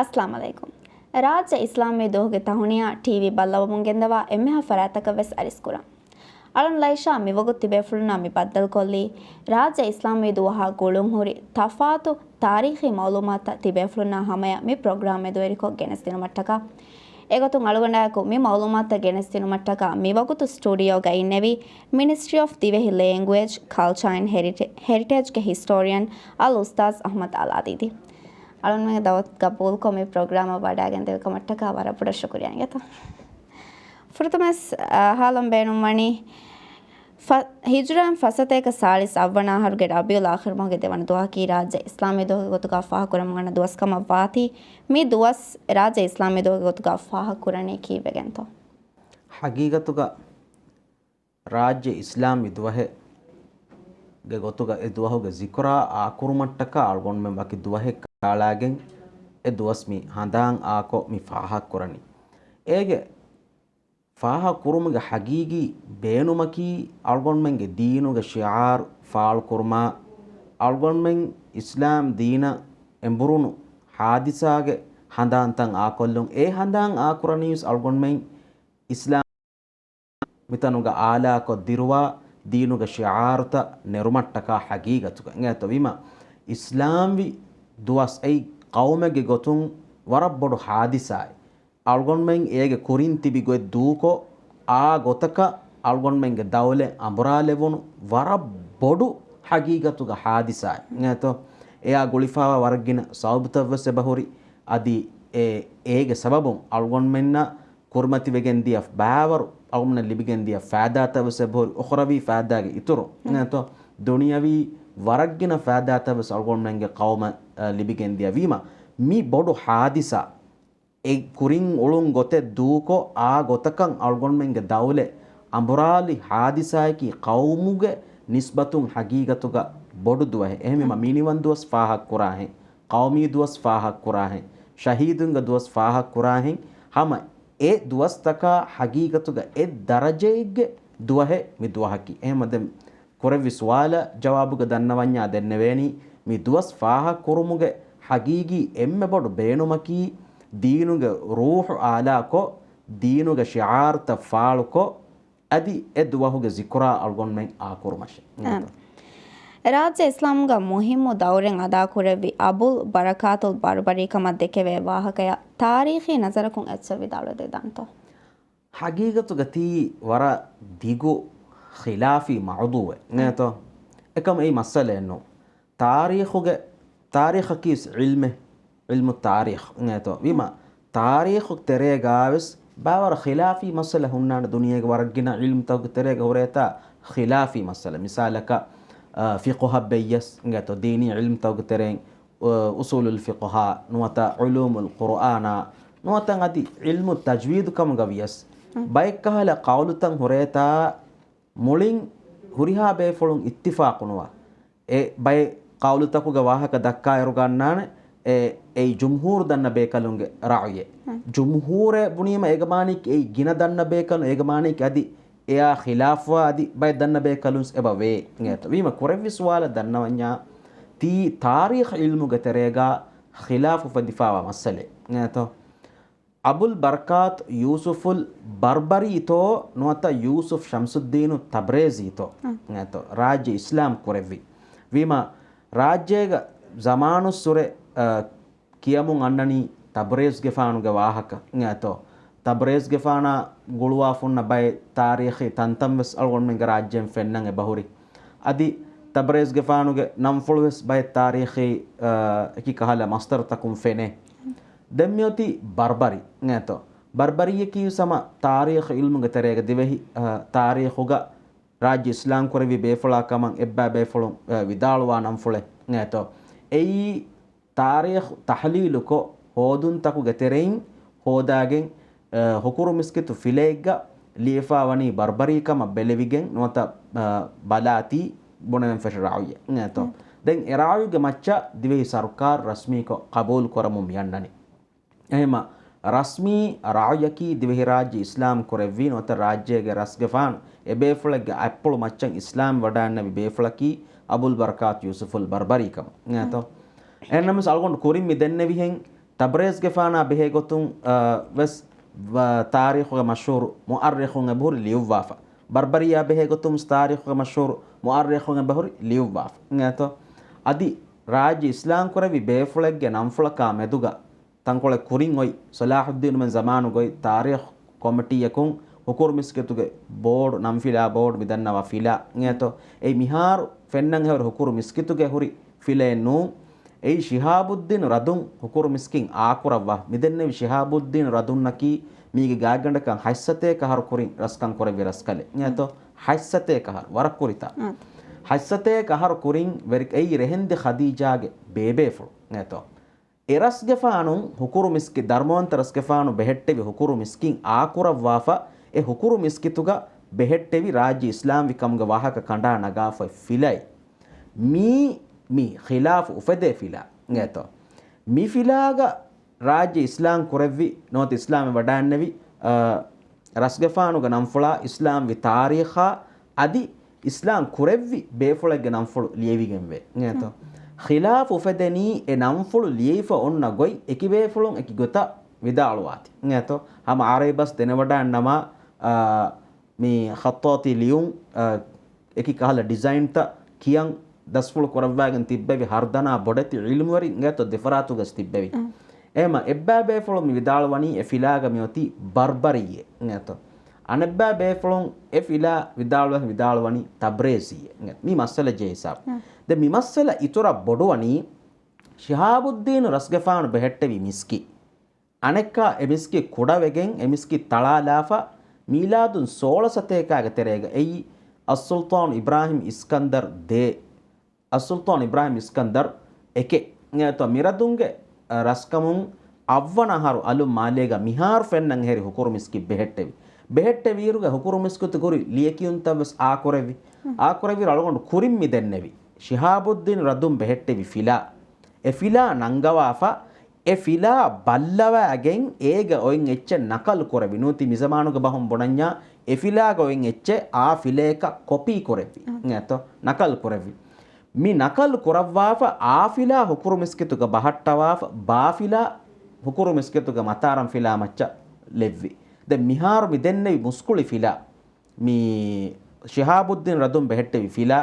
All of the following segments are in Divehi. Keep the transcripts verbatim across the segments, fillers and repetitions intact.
އައްސަލާމު ޢަލައިކުމް. ރާއްޖެ އިސްލާމީ ދުވަހުގެ ތަހުނިޔާ ޓީވީ ބައްލަވަމުން ގެންދަވާ އެންމެހާ ފަރާތްތަކަށް ވެސް އަރިސްކުރަން. އަޅުން ލައިޝާ މިވަގުތު ތިބޭފުޅުންނާ މި ބައްދަލުކޮށްލީ، ރާއްޖެ އިސްލާމީ ދުވަހާ ގުޅުންހުރި ތަފާތު ތާރީޚީ މައުލޫމާތުތައް ތިބޭފުޅުންނާ ހަމަޔަށް މި ޕްރޮގްރާމް މެދުވެރިކޮށް ގެނެސްދިނުމަށްޓަކާ. އެގޮތުން އަޅުގަނޑާއެކު މި މައުލޫމާތުތައް ގެނެސްދިނުމަށްޓަކާ މިވަގުތު ސްޓޫޑިއޯގަ އިންނެވީ، މިނިސްޓްރީ އޮފް ދިވެހި ލޭންގުއޭޖް، ކަލްޗާ އެންޑް ހެރިޓޭ-، ހެރިޓޭޖްގެ ހިސްޓޯރިއަން އަލް އުސްތާޒް އަޙްމަދު އަލްއާދީދީ. އަޅުންމެންގެ ދަޢުވަތު ގަބޫލުކޮށް މި ޕްރޮގްރާމަށް ވަޑައިގެން ދެވިކަމަށްޓަކާ ވަރަށް ބޮޑަށް ޝުކުރިއްޔާ އިނގޭތޯ. ފުރަތަމަވެސް، އާ، އަހާލަން ބޭނުންވަނީ، ފަ-، ހިޖުރައިން ފަސްސަތޭކަ ސާޅީސް އަށްވަނަ އަހަރުގެ ރަބީޢުލް އާޚިރު މަހުގެ ދެވަނަ ދުވަހަކީ ރާއްޖެ އިސްލާމީ ދުވަހުގެ ގޮތުގަ ފާހަގަކުރަމުން އަންނަ ދުވަސް ކަމަށް ވާތީ، މި ދުވަސް ރާއްޖެ އިސްލާމީ ދުވަހުގެ ގޮތުގަ ފާހަގަކުރަނީ ކީއްވެގެންތޯ؟ ހަގީގަތުގަ ރާއްޖެ އިސްލާމީ ދުވަހެއް ގެ ގޮތުގަ އެ ދުވަހުގެ ޒިކުރާ އާކުރުމަށްޓަކާ އަޅުގަނޑުމެން ވަކި ދުވަހެއް ކަނޑައަޅާގެން އެ ދުވަސް މި ހަނދާން އާކޮށް މި ފާހަގަކުރަނީ. އޭގެ ފާހަގަކުރުމުގެ ހަގީގީ ބޭނުމަކީ އަޅުގަނޑުމެންގެ ދީނުގެ ޝިޢާރު ފާޅުކުރުމާ، އަޅުގަނޑުމެން އިސްލާމް ދީނަށް އެނބުރުނު ހާދިސާގެ ހަނދާންތައް އާކޮށްލުން. އެ ހަނދާން އާކުރަނީވެސް އަޅުގަނޑުމެން އިސްލާމް މިތަނުގަ އާލާކޮށް ދިރުވާ ދީނުގެ ޝިޢާރުތައް ނެރުމަށްޓަކާ ހަގީގަތުގަ އިނގޭތޯ. ވީމާ، އިސްލާމްވި ދުވަސް އެއީ ޤައުމެއްގެ ގޮތުން ވަރަށް ބޮޑު ހާދިސާއެއް. އަޅުގަނޑުމެން އޭގެ ކުރިން ތިބި ގޮތް ދޫކޮށް، އާ ގޮތަކަށް އަޅުގަނޑުމެންގެ ދައުލަތް އަނބުރާލެވުނު ވަރަށް ބޮޑު ހަގީގަތުގަ ހާދިސާއެއް އިނގޭތޯ. އެއާ ގުޅިފައިވާ ވަރަށްގިނަ ސަބަބުތައްވެސް އެބަހުރި. އަދި އެ، އޭގެ ސަބަބުން އަޅުގަނޑުމެންނަށް ކުރިމަތިވެގެންދިޔަ ބާވަރު، އަޅުގަނޑުމެންނަށް ލިބިގެންދިޔަ ފައިދާތައްވެސް އެބަހުރި، އުޚްރަވީ ފައިދާގެ އިތުރު އިނގޭތޯ، ދުނިޔަވީ ވަރަށްގިނަ ފައިދާތައްވެސް އަޅުގަނޑުމެންގެ ޤައުމަށް، އަ، ލިބިގެންދިޔަ. ވީމާ، މި ބޮޑު ހާދިސާ އެ ކުރިން އުޅުން ގޮތެއް ދޫކޮށް، އާ ގޮތަކަށް އަޅުގަނޑުމެންގެ ދައުލަތް އަނބުރާލި ހާދިސާއަކީ ޤައުމުގެ ނިސްބަތުން ހަގީގަތުގަ ބޮޑު ދުވަހެއް. އެހެންވީމަ، މިނިވަން ދުވަސް ފާހަގަކުރާހެން، ޤައުމީ ދުވަސް ފާހަގަކުރާހެން، ޝަހީދުންގެ ދުވަސް ފާހަގަކުރާހެން، ހަމަ އެ ދުވަސްތަކާ ހަގީގަތުގަ އެއް ދަރަޖައެއްގެ ދުވަހެއް މި ދުވަހަކީ. އެހެންވީމަ، ދެން ކުރެއްވި ސުވާލަށް ޖަވާބުގަ ދަންނަވަންޏާ ދެންނެވޭނީ، މި ދުވަސް ފާހަގަކުރުމުގެ ހަގީގީ އެންމެ ބޮޑު ބޭނުމަކީ، ދީނުގެ ރޫޙު އާލާކޮށް، ދީނުގެ ޝިޢާރުތައް ފާޅުކޮށް، އަދި އެ ދުވަހުގެ ޒިކުރާ އަޅުގަނޑުމެން އާކުރުމަށެ. އާނ. ރާއްޖެ އިސްލާމްގަ މުހިއްމު ދައުރެއް އަދާކުރެއްވި އަބުލް ބަރަކާތުލް ބަރުބަރީ ކަމަށް ދެކެވޭ ވާހަކަޔަށް ތާރީޚީ ނަޒަރަކުން އެއްޗެއް ވިދާޅުވެދެދާނެތޯ؟ ހަގީގަތުގަ ތީ ވަރަށް ދިގު ޚިލާފީ މައުޟޫއެއް ނޭތޯ؟ އެކަމަކު އެއީ މައްސަލައެއް ނޫން. ތާރީޚުގެ، ތާރީޚަކީ ވެސް ޢިލްމެއް، ޢިލްމު ތާރީޚް ނޭތޯ؟ ވީމާ، ތާރީޚު ތެރޭގަ ވެސް ބާވަރަށް ޚިލާފީ މައްސަލަ ހުންނާނެ. ދުނިޔޭގެ ވަރަށް ގިނަ ޢިލްމުތަކުގެ ތެރޭގަ ހުރޭތާ ޚިލާފީ މައްސަލަ. މިސާލަކަށް، އަ، ފިޤުހަށް ބެއްޔަސް ނޭތޯ؟ ދީނީ ޢިލްމުތަކުގެ ތެރެއިން އުޞޫލުލް ފިޤުހާ ނުވަތަ ޢުލޫމުލް ޤުރުއާނާ ނުވަތަ އަދި ޢިލްމު ތަޖްވީދު ކަމުގަ ވިޔަސް، ހުން. ބައެއް ކަހަލަ ޤައުލުތައް ހުރޭތާ މުޅިން ހުރިހާ ބޭފުޅުން އިއްތިފާޤު ނުވާ. އެ ބައެއް ޤައުލުތަކުގެ ވާހަކަ ދައްކާއިރުގަ އަންނާނެ، އެ، އެއީ ޖުމްހޫރު ދަންނަ ބޭކަލުންގެ ރައުޔެއް. ހުން. ޖުމްހޫރޭ ބުނީމަ އޭގެ މާނައަކީ އެއީ ގިނަ ދަންނަ ބޭކަލުން، އޭގެ މާނައަކީ އަދި އެއާ ޚިލާފުވާ އަދި ބައެއް ދަންނަ ބޭކަލުން އެބަ ވޭ ނޭތޯ؟ ވީމަ ކުރެއްވި ސުވާލަށް ދަންނަވަންޏާ، ތީ ތާރީޚް ޢިލްމުގެ ތެރޭގަ ޚިލާފު އުފެދިފާވާ މައްސަލައެއް ނޭތޯ؟ އަބުލް ބަރަކާތު ޔޫސުފުލް ބަރްބަރީތޯ ނުވަތަ ޔޫސުފް ޝަމްސުއްދީނު ތަބްރޭޒީތޯ ނޭތޯ؟ ރާއްޖެ އިސްލާމް ކުރެއްވި. ވީމަ ރާއްޖޭގަ ޒަމާނުއްސުރެ، އަ، ކިޔަމުން އަންނަނީ ތަބްރޭޒްގެފާނުގެ ވާހަކަ ނޭތޯ؟ ތަބްރޭޒްގެފާނާ ގުޅުވާފަ ހުންނަ ބައެއް ތާރީޚީ ތަންތަން ވެސް އަޅުގަނޑުމެންގެ ރާއްޖޭން ފެންނަން އެބަހުރި. އަދި ތަބްރޭޒްގެފާނުގެ ނަންފުޅު ވެސް ބައެއް ތާރީޚީ، އަ، އެކި ކަހަލަ މަސްދަރުތަކުން ފެނޭ. ދެން މިއޮތީ ބަރްބަރީ ނޭތޯ؟ ބަރްބަރީއަކީ ވެސް ހަމަ ތާރީޚު ޢިލްމުގެ ތެރޭގަ ދިވެހި، އަ، ތާރީޚުގަ ރާއްޖެ އިސްލާމް ކުރެއްވި ބޭފުޅާ ކަމަށް އެއްބައި ބޭފުޅުން، އަ، ވިދާޅުވާ ނަންފުޅެއް ނޭތޯ؟ އެއީ ތާރީޚު ތަޙްލީލުކޮށް، ހޯދުންތަކުގެ ތެރެއިން ހޯދާގެން، އަ، ހުކުރު މިސްކިތު ފިލައެއްގަ ލިޔެފާވަނީ ބަރްބަރީ ކަމަށް ބެލެވިގެން ނުވަތަ، އަ، ބަލާތީ ބުނެވެން ފެށި ރައުޔެއް ނޭތޯ؟ ދެން އެ ރައުޔުގެ މައްޗަށް ދިވެހި ސަރުކާރު ރަސްމީކޮށް ޤަބޫލު ކުރަމުން މި އަންނަނީ. އެހެންމަ ރަސްމީ ރައުޔަކީ ދިވެހިރާއްޖެ އިސްލާމް ކުރެއްވީ ނުވަތަ ރާއްޖޭގެ ރަސްގެފާނު އެބޭފުޅެއްގެ އަތްޕުޅު މައްޗަށް އިސްލާމް ވަޑައިންނެވި ބޭފުޅަކީ އަބުލް ބަރަކާތު ޔޫސުފުލް ބަރްބަރީ ކަމަށް ނޭތޯ؟ އެހެންނަމަވެސް އަޅުގަނޑު ކުރިން މި ދެންނެވިހެން ތަބްރޭޒްގެފާނާ ބެހޭ ގޮތުން، އަ، ވެސް ވަ-، ތާރީޚުގެ މަޝްހޫރު މުއައްރިޚުން އެބަހުރި ލިޔުއްވާފަ. ބަރްބަރިއްޔާ ބެހޭ ގޮތުން ވެސް ތާރީޚުގެ މަޝްހޫރު މުއައްރިޚުން އެބަހުރި ލިޔުއްވާފަ. އިނގޭތޯ؟ އަދި ރާއްޖެ އިސްލާމް ކުރެއްވި ބޭފުޅެއްގެ ނަންފުޅަކާ މެދުގަ ތަންކޮޅެއް ކުރިން އޮތް ޞަލާޙުއްދީނުމެން ޒަމާނުގައި ތާރީޚު ކޮމިޓީއަކުން ހުކުރު މިސްކިތުގެ ބޯޑު، ނަންފިލާ ބޯޑު، މި ދަންނަވާ ފިލާ. އިނގޭތޯ؟ އެއީ މިހާރު ފެންނަން ހެވި ހުކުރު މިސްކިތުގެ ހުރި ފިލައެއް ނޫން. އެއީ ޝިހާބުއްދީނު ރަދުން ހުކުރު މިސްކިތް އާކުރައްވާ. މިދެންނެވި ޝިހާބުއްދީނު ރަދުންނަކީ މީގެ ގާތްގަނޑަކަށް ހަތްސަތޭކަ އަހަރު ކުރިން ރަސްކަން ކުރެއްވި ރަސްކަލެއް. އިނގޭތޯ؟ ހަތްސަތޭކަ އަހަރު، ވަރަށް ކުރިތާ. ހަތްސަތޭކަ އަހަރު ކުރިން ވެރި-، އެއީ ރެހެންދި ޚަދީޖާގެ ބޭބޭފުޅު. އިނގޭތޯ؟ އެ ރަސްގެފާނުން ހުކުރު މިސްކި-، ދަރުމަވަންތަ ރަސްގެފާނު ބެހެއްޓެވި ހުކުރު މިސްކިތް އާކުރައްވާފަ، އެ ހުކުރު މިސްކިތުގަ ބެހެއްޓެވި ރާއްޖެ އިސްލާމްވި ކަމުގެ ވާހަކަ ކަނޑާ ނަގާފައި ފިލައެއް. މީ، މި ޚިލާފު އުފެދޭ ފިލާ. އިނގޭތޯ؟ މި ފިލާގަ ރާއްޖެ އިސްލާމް ކުރެއްވި ނުވަތަ އިސްލާމް ވަޑައިންނެވި، އަ، ރަސްގެފާނުގެ ނަންފުޅާ އިސްލާމްވި ތާރީޚާ އަދި އިސްލާމް ކުރެއްވި ބޭފުޅެއްގެ ނަންފުޅު ލިޔެވިގެންވޭ. އިނގޭތޯ؟ ޚިލާފު އުފެދެނީ އެ ނަންފުޅު ލިޔެފަ އޮންނަ ގޮތް އެކި ބޭފުޅުން އެކި ގޮތަށް ވިދާޅުވާތީ. އިނގޭތޯ؟ ހަމަ އަރަބި ބަސް ދެނެވަޑައިންނަމާ، އާ، މި ޚައްޠާޠީ ލިޔުން، އާ، އެކި ކަހަލަ ޑިޒައިންތައް ކިޔަން ދަސްފުޅު ކުރައްވާގެން ތިއްބެވި ހަރުދަނާ ބޮޑެތި ޢިލްމުވެރިން އިނގޭތޯ ދެފަރާތުގަސް ތިއްބެވި. އެހެމަ އެއްބާ ބޭފުޅުން މި ވިދާޅުވަނީ އެ ފިލާގަ މިއޮތީ ބަރްބަރީއޭ އިނގޭތޯ. އަނެއްބާ ބޭފުޅުން އެ ފިލާ ވިދާޅުވެ ވިދާޅުވަނީ ތަބްރޭޒީއޭ އިނގޭތޯ. މީ މައްސަލަ ޖެހޭ ހިސާބު. ދެން މި މައްސަލަ އިތުރަށް ބޮޑުވަނީ ޝިހާބުއްދީނު ރަސްގެފާނު ބެހެއްޓެވި މިސްކިތް. އަނެއްކާ އެ މިސްކިތް ކުޑަވެގެން އެ މިސްކިތް ތަޅާލާފަ، މީލާދުން ސޯޅަ ސަތޭކާގެ ތެރޭގަ އެއީ އައްސުލްޠާނު އިބްރާހިމް އިސްކަންދަރް ދޭ، އައްސުލްޠާނު އިބްރާހިމް އިސްކަންދަރް އެކެއް. އިނގޭތޯ މިރަދުންގެ، އަ، ރަސްކަމުން އަށްވަނަ އަހަރު އަލުން މާލޭގަ މިހާރު ފެންނަން ހެރި ހުކުރު މިސްކިތް ބެހެއްޓެވި. ބެހެއްޓެވިއިރުގަ ހުކުރު މިސްކިތުގެ ހުރި ލިޔެކިޔުންތައް ވެސް އާކުރެއްވި. އާކުރެއްވިއިރު އަޅުގަނޑު ކުރިން މި ދެންނެވި ޝިހާބުއްދީނު ރަދުން ބެހެއްޓެވި ފިލާ، އެ ފިލާ ނަންގަވާފަ، އެ ފިލާ ބައްލަވާގެން އޭގަ އޮތް އެއްޗެއް ނަކަލު ކުރެވި. ނޫނީ މިޒަމާނުގެ ބަހުން ބުނަންޏާ އެ ފިލާގަ އޮތް އެއްޗެއް އާ ފިލަޔަކަށް ކޮޕީ ކުރެއްވި. އިނގޭތޯ؟ ނަކަލު ކުރެއްވި. މި ނަކަލު ކުރައްވާފަ އާ ފިލާ ހުކުރު މިސްކިތުގަ ބަހައްޓަވާފަ، ބާ ފިލާ ހުކުރު މިސްކިތުގެ މަތާރަން ފިލާ މައްޗަށް ލެއްވި. ދެން މިހާރު މި ދެންނެވި މުސްކުޅި ފިލާ، މި ޝިހާބުއްދީން ރަދުން ބެހެއްޓެވި ފިލާ،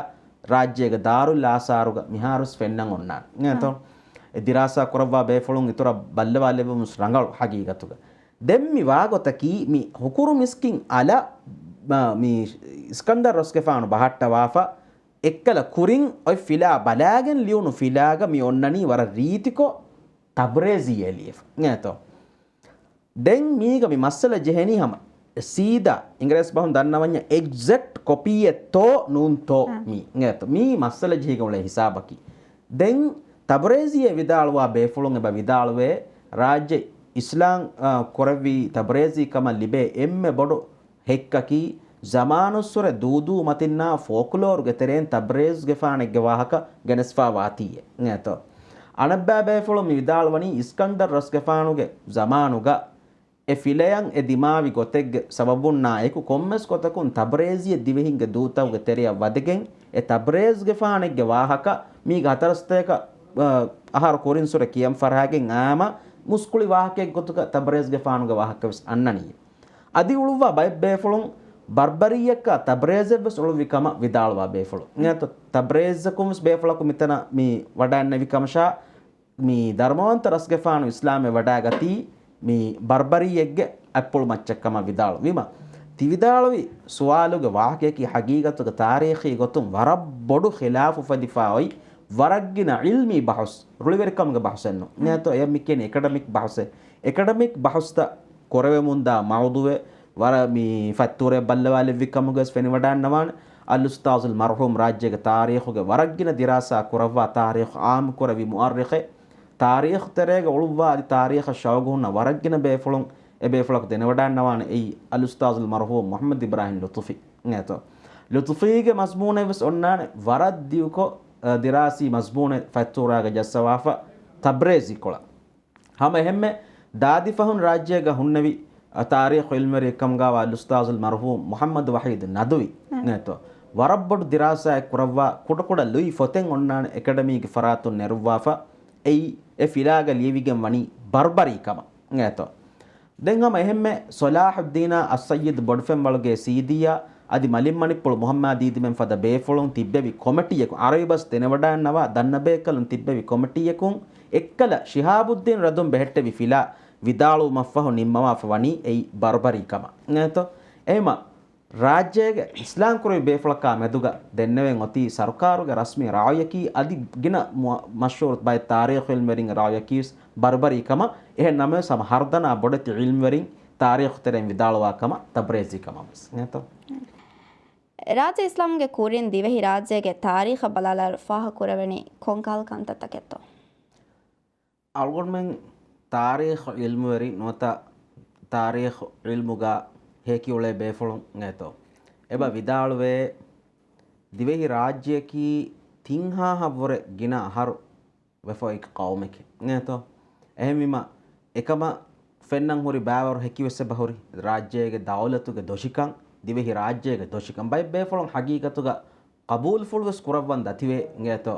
ރާއްޖޭގެ ދާރުލް އާސާރުގަ މިހާރުވެސް ފެންނަން އޮންނާނެ. އިނގޭތޯ؟ އެ ދިރާސާ ކުރައްވާ ބޭފުޅުން އިތުރަށް ބައްލަވާލެއްވުމުސް ރަނގަޅު ހަގީގަތުގަ. ދެން މި ވާގޮތަކީ މި ހުކުރު މިސްކިތް އަލަށް، މަ-، މި އިސްކަންދަރް ރަސްގެފާނު ބަހައްޓަވާފަ، އެއްކަލަ ކުރިން އޮތް ފިލާ ބަލާގެން ލިޔުނު ފިލާގަ މި އޮންނަނީ ވަރަށް ރީތިކޮށް ތަބްރޭޒީއޭ ލިޔެފަ. އިނގޭތޯ؟ ދެން މީގަ މި މައްސަލަ ޖެހެނީ ހަމަ ސީދާ އިނގިރޭސި ބަހުން ދަންނަވަންޏާ އެގްޒެކްޓް ކޮޕީއެއްތޯ ނޫންތޯ މީ. އިނގޭތޯ؟ މީ މައްސަލަ ޖެހިގެން އުޅޭ ހިސާބަކީ. ދެން ތަބްރޭޒީއޭ ވިދާޅުވާ ބޭފުޅުން އެބަ ވިދާޅުވޭ، ރާއްޖެ އިސްލާމް، އާ، ކުރެއްވީ ތަބްރޭޒީ ކަމަށް ލިބޭ އެންމެ ބޮޑު ހެއްކަކީ، ޒަމާނުއްސުރެ ދޫދޫ މަތިންނާ ފޯކްލޯރުގެ ތެރެއިން ތަބްރޭޒްގެފާނެއްގެ ވާހަކަ ގެނެސްފާ ވާތީއޭ. އިނގޭތޯ؟ އަނެއްބާ ބޭފުޅުން މި ވިދާޅުވަނީ އިސްކަންދަރް ރަސްގެފާނުގެ ޒަމާނުގަ އެ ފިލަޔަށް އެ ދިމާވި ގޮތެއްގެ ސަބަބުންނާއެކު ކޮންމެސް ގޮތަކުން ތަބްރޭޒީއެއް ދިވެހިންގެ ދޫތަކުގެ ތެރެއަށް ވަދެގެން އެ ތަބްރޭޒްގެފާނެއްގެ ވާހަކަ މީގެ ހަތަރު ސަތޭކަ، އަ، އަހަރު ކުރިން ސުރެ ކިޔަން ފަށާގެން އާމަ މުސްކުޅި ވާހަކައެއްގެ ގޮތުގަ ތަބްރޭޒްގެފާނުގެ ވާހަކަ ވެސް އަންނަނީ. އަދި އުޅުއްވާ ބައެއް ބޭފުޅުން ބަރްބަރީއަކާ ތަބްރޭޒެއް ވެސް އުޅުއްވި ކަމަށް ވިދާޅުވާ ބޭފުޅުން. އިނގޭތޯ؟ ތަބްރޭޒަކުން ވެސް ބޭފުޅަކު މިތަނަށް މި ވަޑައިންނެވި ކަމަށާ، މި ދަރުމަވަންތަ ރަސްގެފާނު އިސްލާމްވެ ވަޑައިގަތީ މި ބަރްބަރީއެއްގެ އަތްޕުޅު މައްޗަށް ކަމަށް ވިދާޅުވީމަ، ތި ވިދާޅުވި ސުވާލުގެ ވާހަކަޔަކީ ހަގީގަތުގަ ތާރީޚީ ގޮތުން ވަރަށް ބޮޑު ޚިލާފު އުފެދިފާ އޮތް ވަރަށް ގިނަ ޢިލްމީ ބަހުސް، ރުޅިވެރިކަމުގެ ބަހުސެއް ނޫން. އިނގޭތޯ؟ އެޔަށް މި ކިޔަނީ އެކަޑަމިކް ބަހުސެއް. އެކަޑަމިކް ބަހުސްތައް ކުރެވެމުންދާ މައުޟޫއެއް ވަރަށް މި ފަތްތޫރެއް ބައްލަވާލެއްވި ކަމުގަވެސް ފެނިވަޑައިންނަވާނެ. އަލްއުސްތާޛުލް މަރްޙޫމް ރާއްޖޭގެ ތާރީޚުގެ ވަރަށްގިނަ ދިރާސާ ކުރައްވާ ތާރީޚު ޢާއްމު ކުރެއްވި މުއައްރިޚެއް، ތާރީޚު ތެރޭގަ އުޅުއްވާ އަދި ތާރީޚަށް ޝައުގު ހުންނަ ވަރަށްގިނަ ބޭފުޅުން އެ ބޭފުޅަކު ދެނެވަޑައިންނަވާނެ. އެއީ އަލްއުސްތާޛުލް މަރްޙޫމް މުޙައްމަދު އިބްރާހިމް ލުޠުފީ. އިނގޭތޯ؟ ލުޠުފީގެ މަޒްމޫނެއް ވެސް އޮންނާނެ ވަރަށް ދިއުކޮށް، އަ، ދިރާސީ މަޒްމޫނެއް ފަތްތޫރާގަ ޖައްސަވާފަ ތަބްރޭޒީ ކޮޅަށް. ހަމަ އެހެންމެ ދާދި ފަހުން ރާއްޖޭގަ ހުންނެވި، އަ، ތާރީޚު ޢިލްމުވެރިއެއް ކަމުގައިވާ އަލްއުސްތާޛުލް މަރްޙޫމް މުޙައްމަދު ވަޙީދު ނަދުވީ. އިނގޭތޯ؟ ވަރަށް ބޮޑު ދިރާސާއެއް ކުރައްވާ ކުޑަކުޑަ ލުއި ފޮތެއް އޮންނާނެ އެކަޑަމީގެ ފަރާތުން ނެރުއްވާފަ. އެއީ އެ ފިލާގަ ލިޔެވިގެން ވަނީ ބަރުބަރީ ކަމަށް އިނގޭތޯ. ދެން ހަމަ އެހެންމެ ޞަލާޙުއްދީނާ އައްސައްޔިދު ބޮޑުފެންވަޅުގެ ސީދީއާ އަދި މަލިންމަނިކްޕުޅު މުޙައްމާދީދިމެން ފަދަ ބޭފުޅުން ތިއްބެވި ކޮމިޓީއަކު، ޢަރަބި ބަސް ދެނެވަޑައިންނަވާ ދަންނަބޭކަލުން ތިއްބެވި ކޮމިޓީއަކުން އެއްކަލަ ޝިހާބުއްދީން ރަދުން ބެހެއްޓެވި ފިލާ ވިދާޅުވުމަށްފަހު ނިންމަވާފަ ވަނީ އެއީ ބަރުބަރީ ކަމަށް އިނގޭތޯ. އެހެމަ ރާއްޖޭގެ އިސްލާމް ކުރެވި ބޭފުޅަކާ މެދުގަ ދެންނެވެން އޮތީ ސަރުކާރުގެ ރަސްމީ ރާއުޔަކީ އަދި ގިނަ މު-، މަޝްހޫރު ބައެއް ތާރީޚު ޢިލްމުވެރިންގެ ރާއުޔަކީވެސް ބަރުބަރީ ކަމަށް. އެހެން ނަމަވެސް ހަމަ ހަރުދަނާ ބޮޑެތި ޢިލްމުވެރިން ތާރީޚު ތެރެއިން ވިދާޅުވާ ކަމަށް ތަބްރޭޒީ ކަމަށް ވެސް އިނގޭތޯ. ރާއްޖެ އިސްލާމްގެ ކުރިން ދިވެހި ރާއްޖޭގެ ތާރީޚަށް ބަލާލާއިރު ފާހަގަކުރެވެނީ ކޮންކަހަލަ ކަންތައްތަކެއްތޯ؟ އަޅުގަނޑުމެން ތާރީޚު ޢިލްމުވެރި ނުވަތަ ތާރީޚު ޢިލްމުގަ ހޭކިއުޅޭ ބޭފުޅުން އިނގޭތޯ. އެބަ ވިދާޅުވޭ، ދިވެހި ރާއްޖެއަކީ ތިން ހާހަށްވުރެ ގިނަ އަހަރު ވެފަ އޮތް ޤައުމެކޭ އިނގޭތޯ. އެހެންވީމަ، އެކަމަށް ފެންނަން ހުރި ބައިވަރު ހެކިވެސް އެބަހުރި. ރާއްޖޭގެ ދައުލަތުގެ ދޮށިކަން، ދިވެހި ރާއްޖޭގެ ދޮށިކަން ބައެއް ބޭފުޅުން ޙަޤީޤަތުގަ ޤަބޫލުފުޅުވެސް ކުރައްވަން ދަތިވޭ އިނގޭތޯ.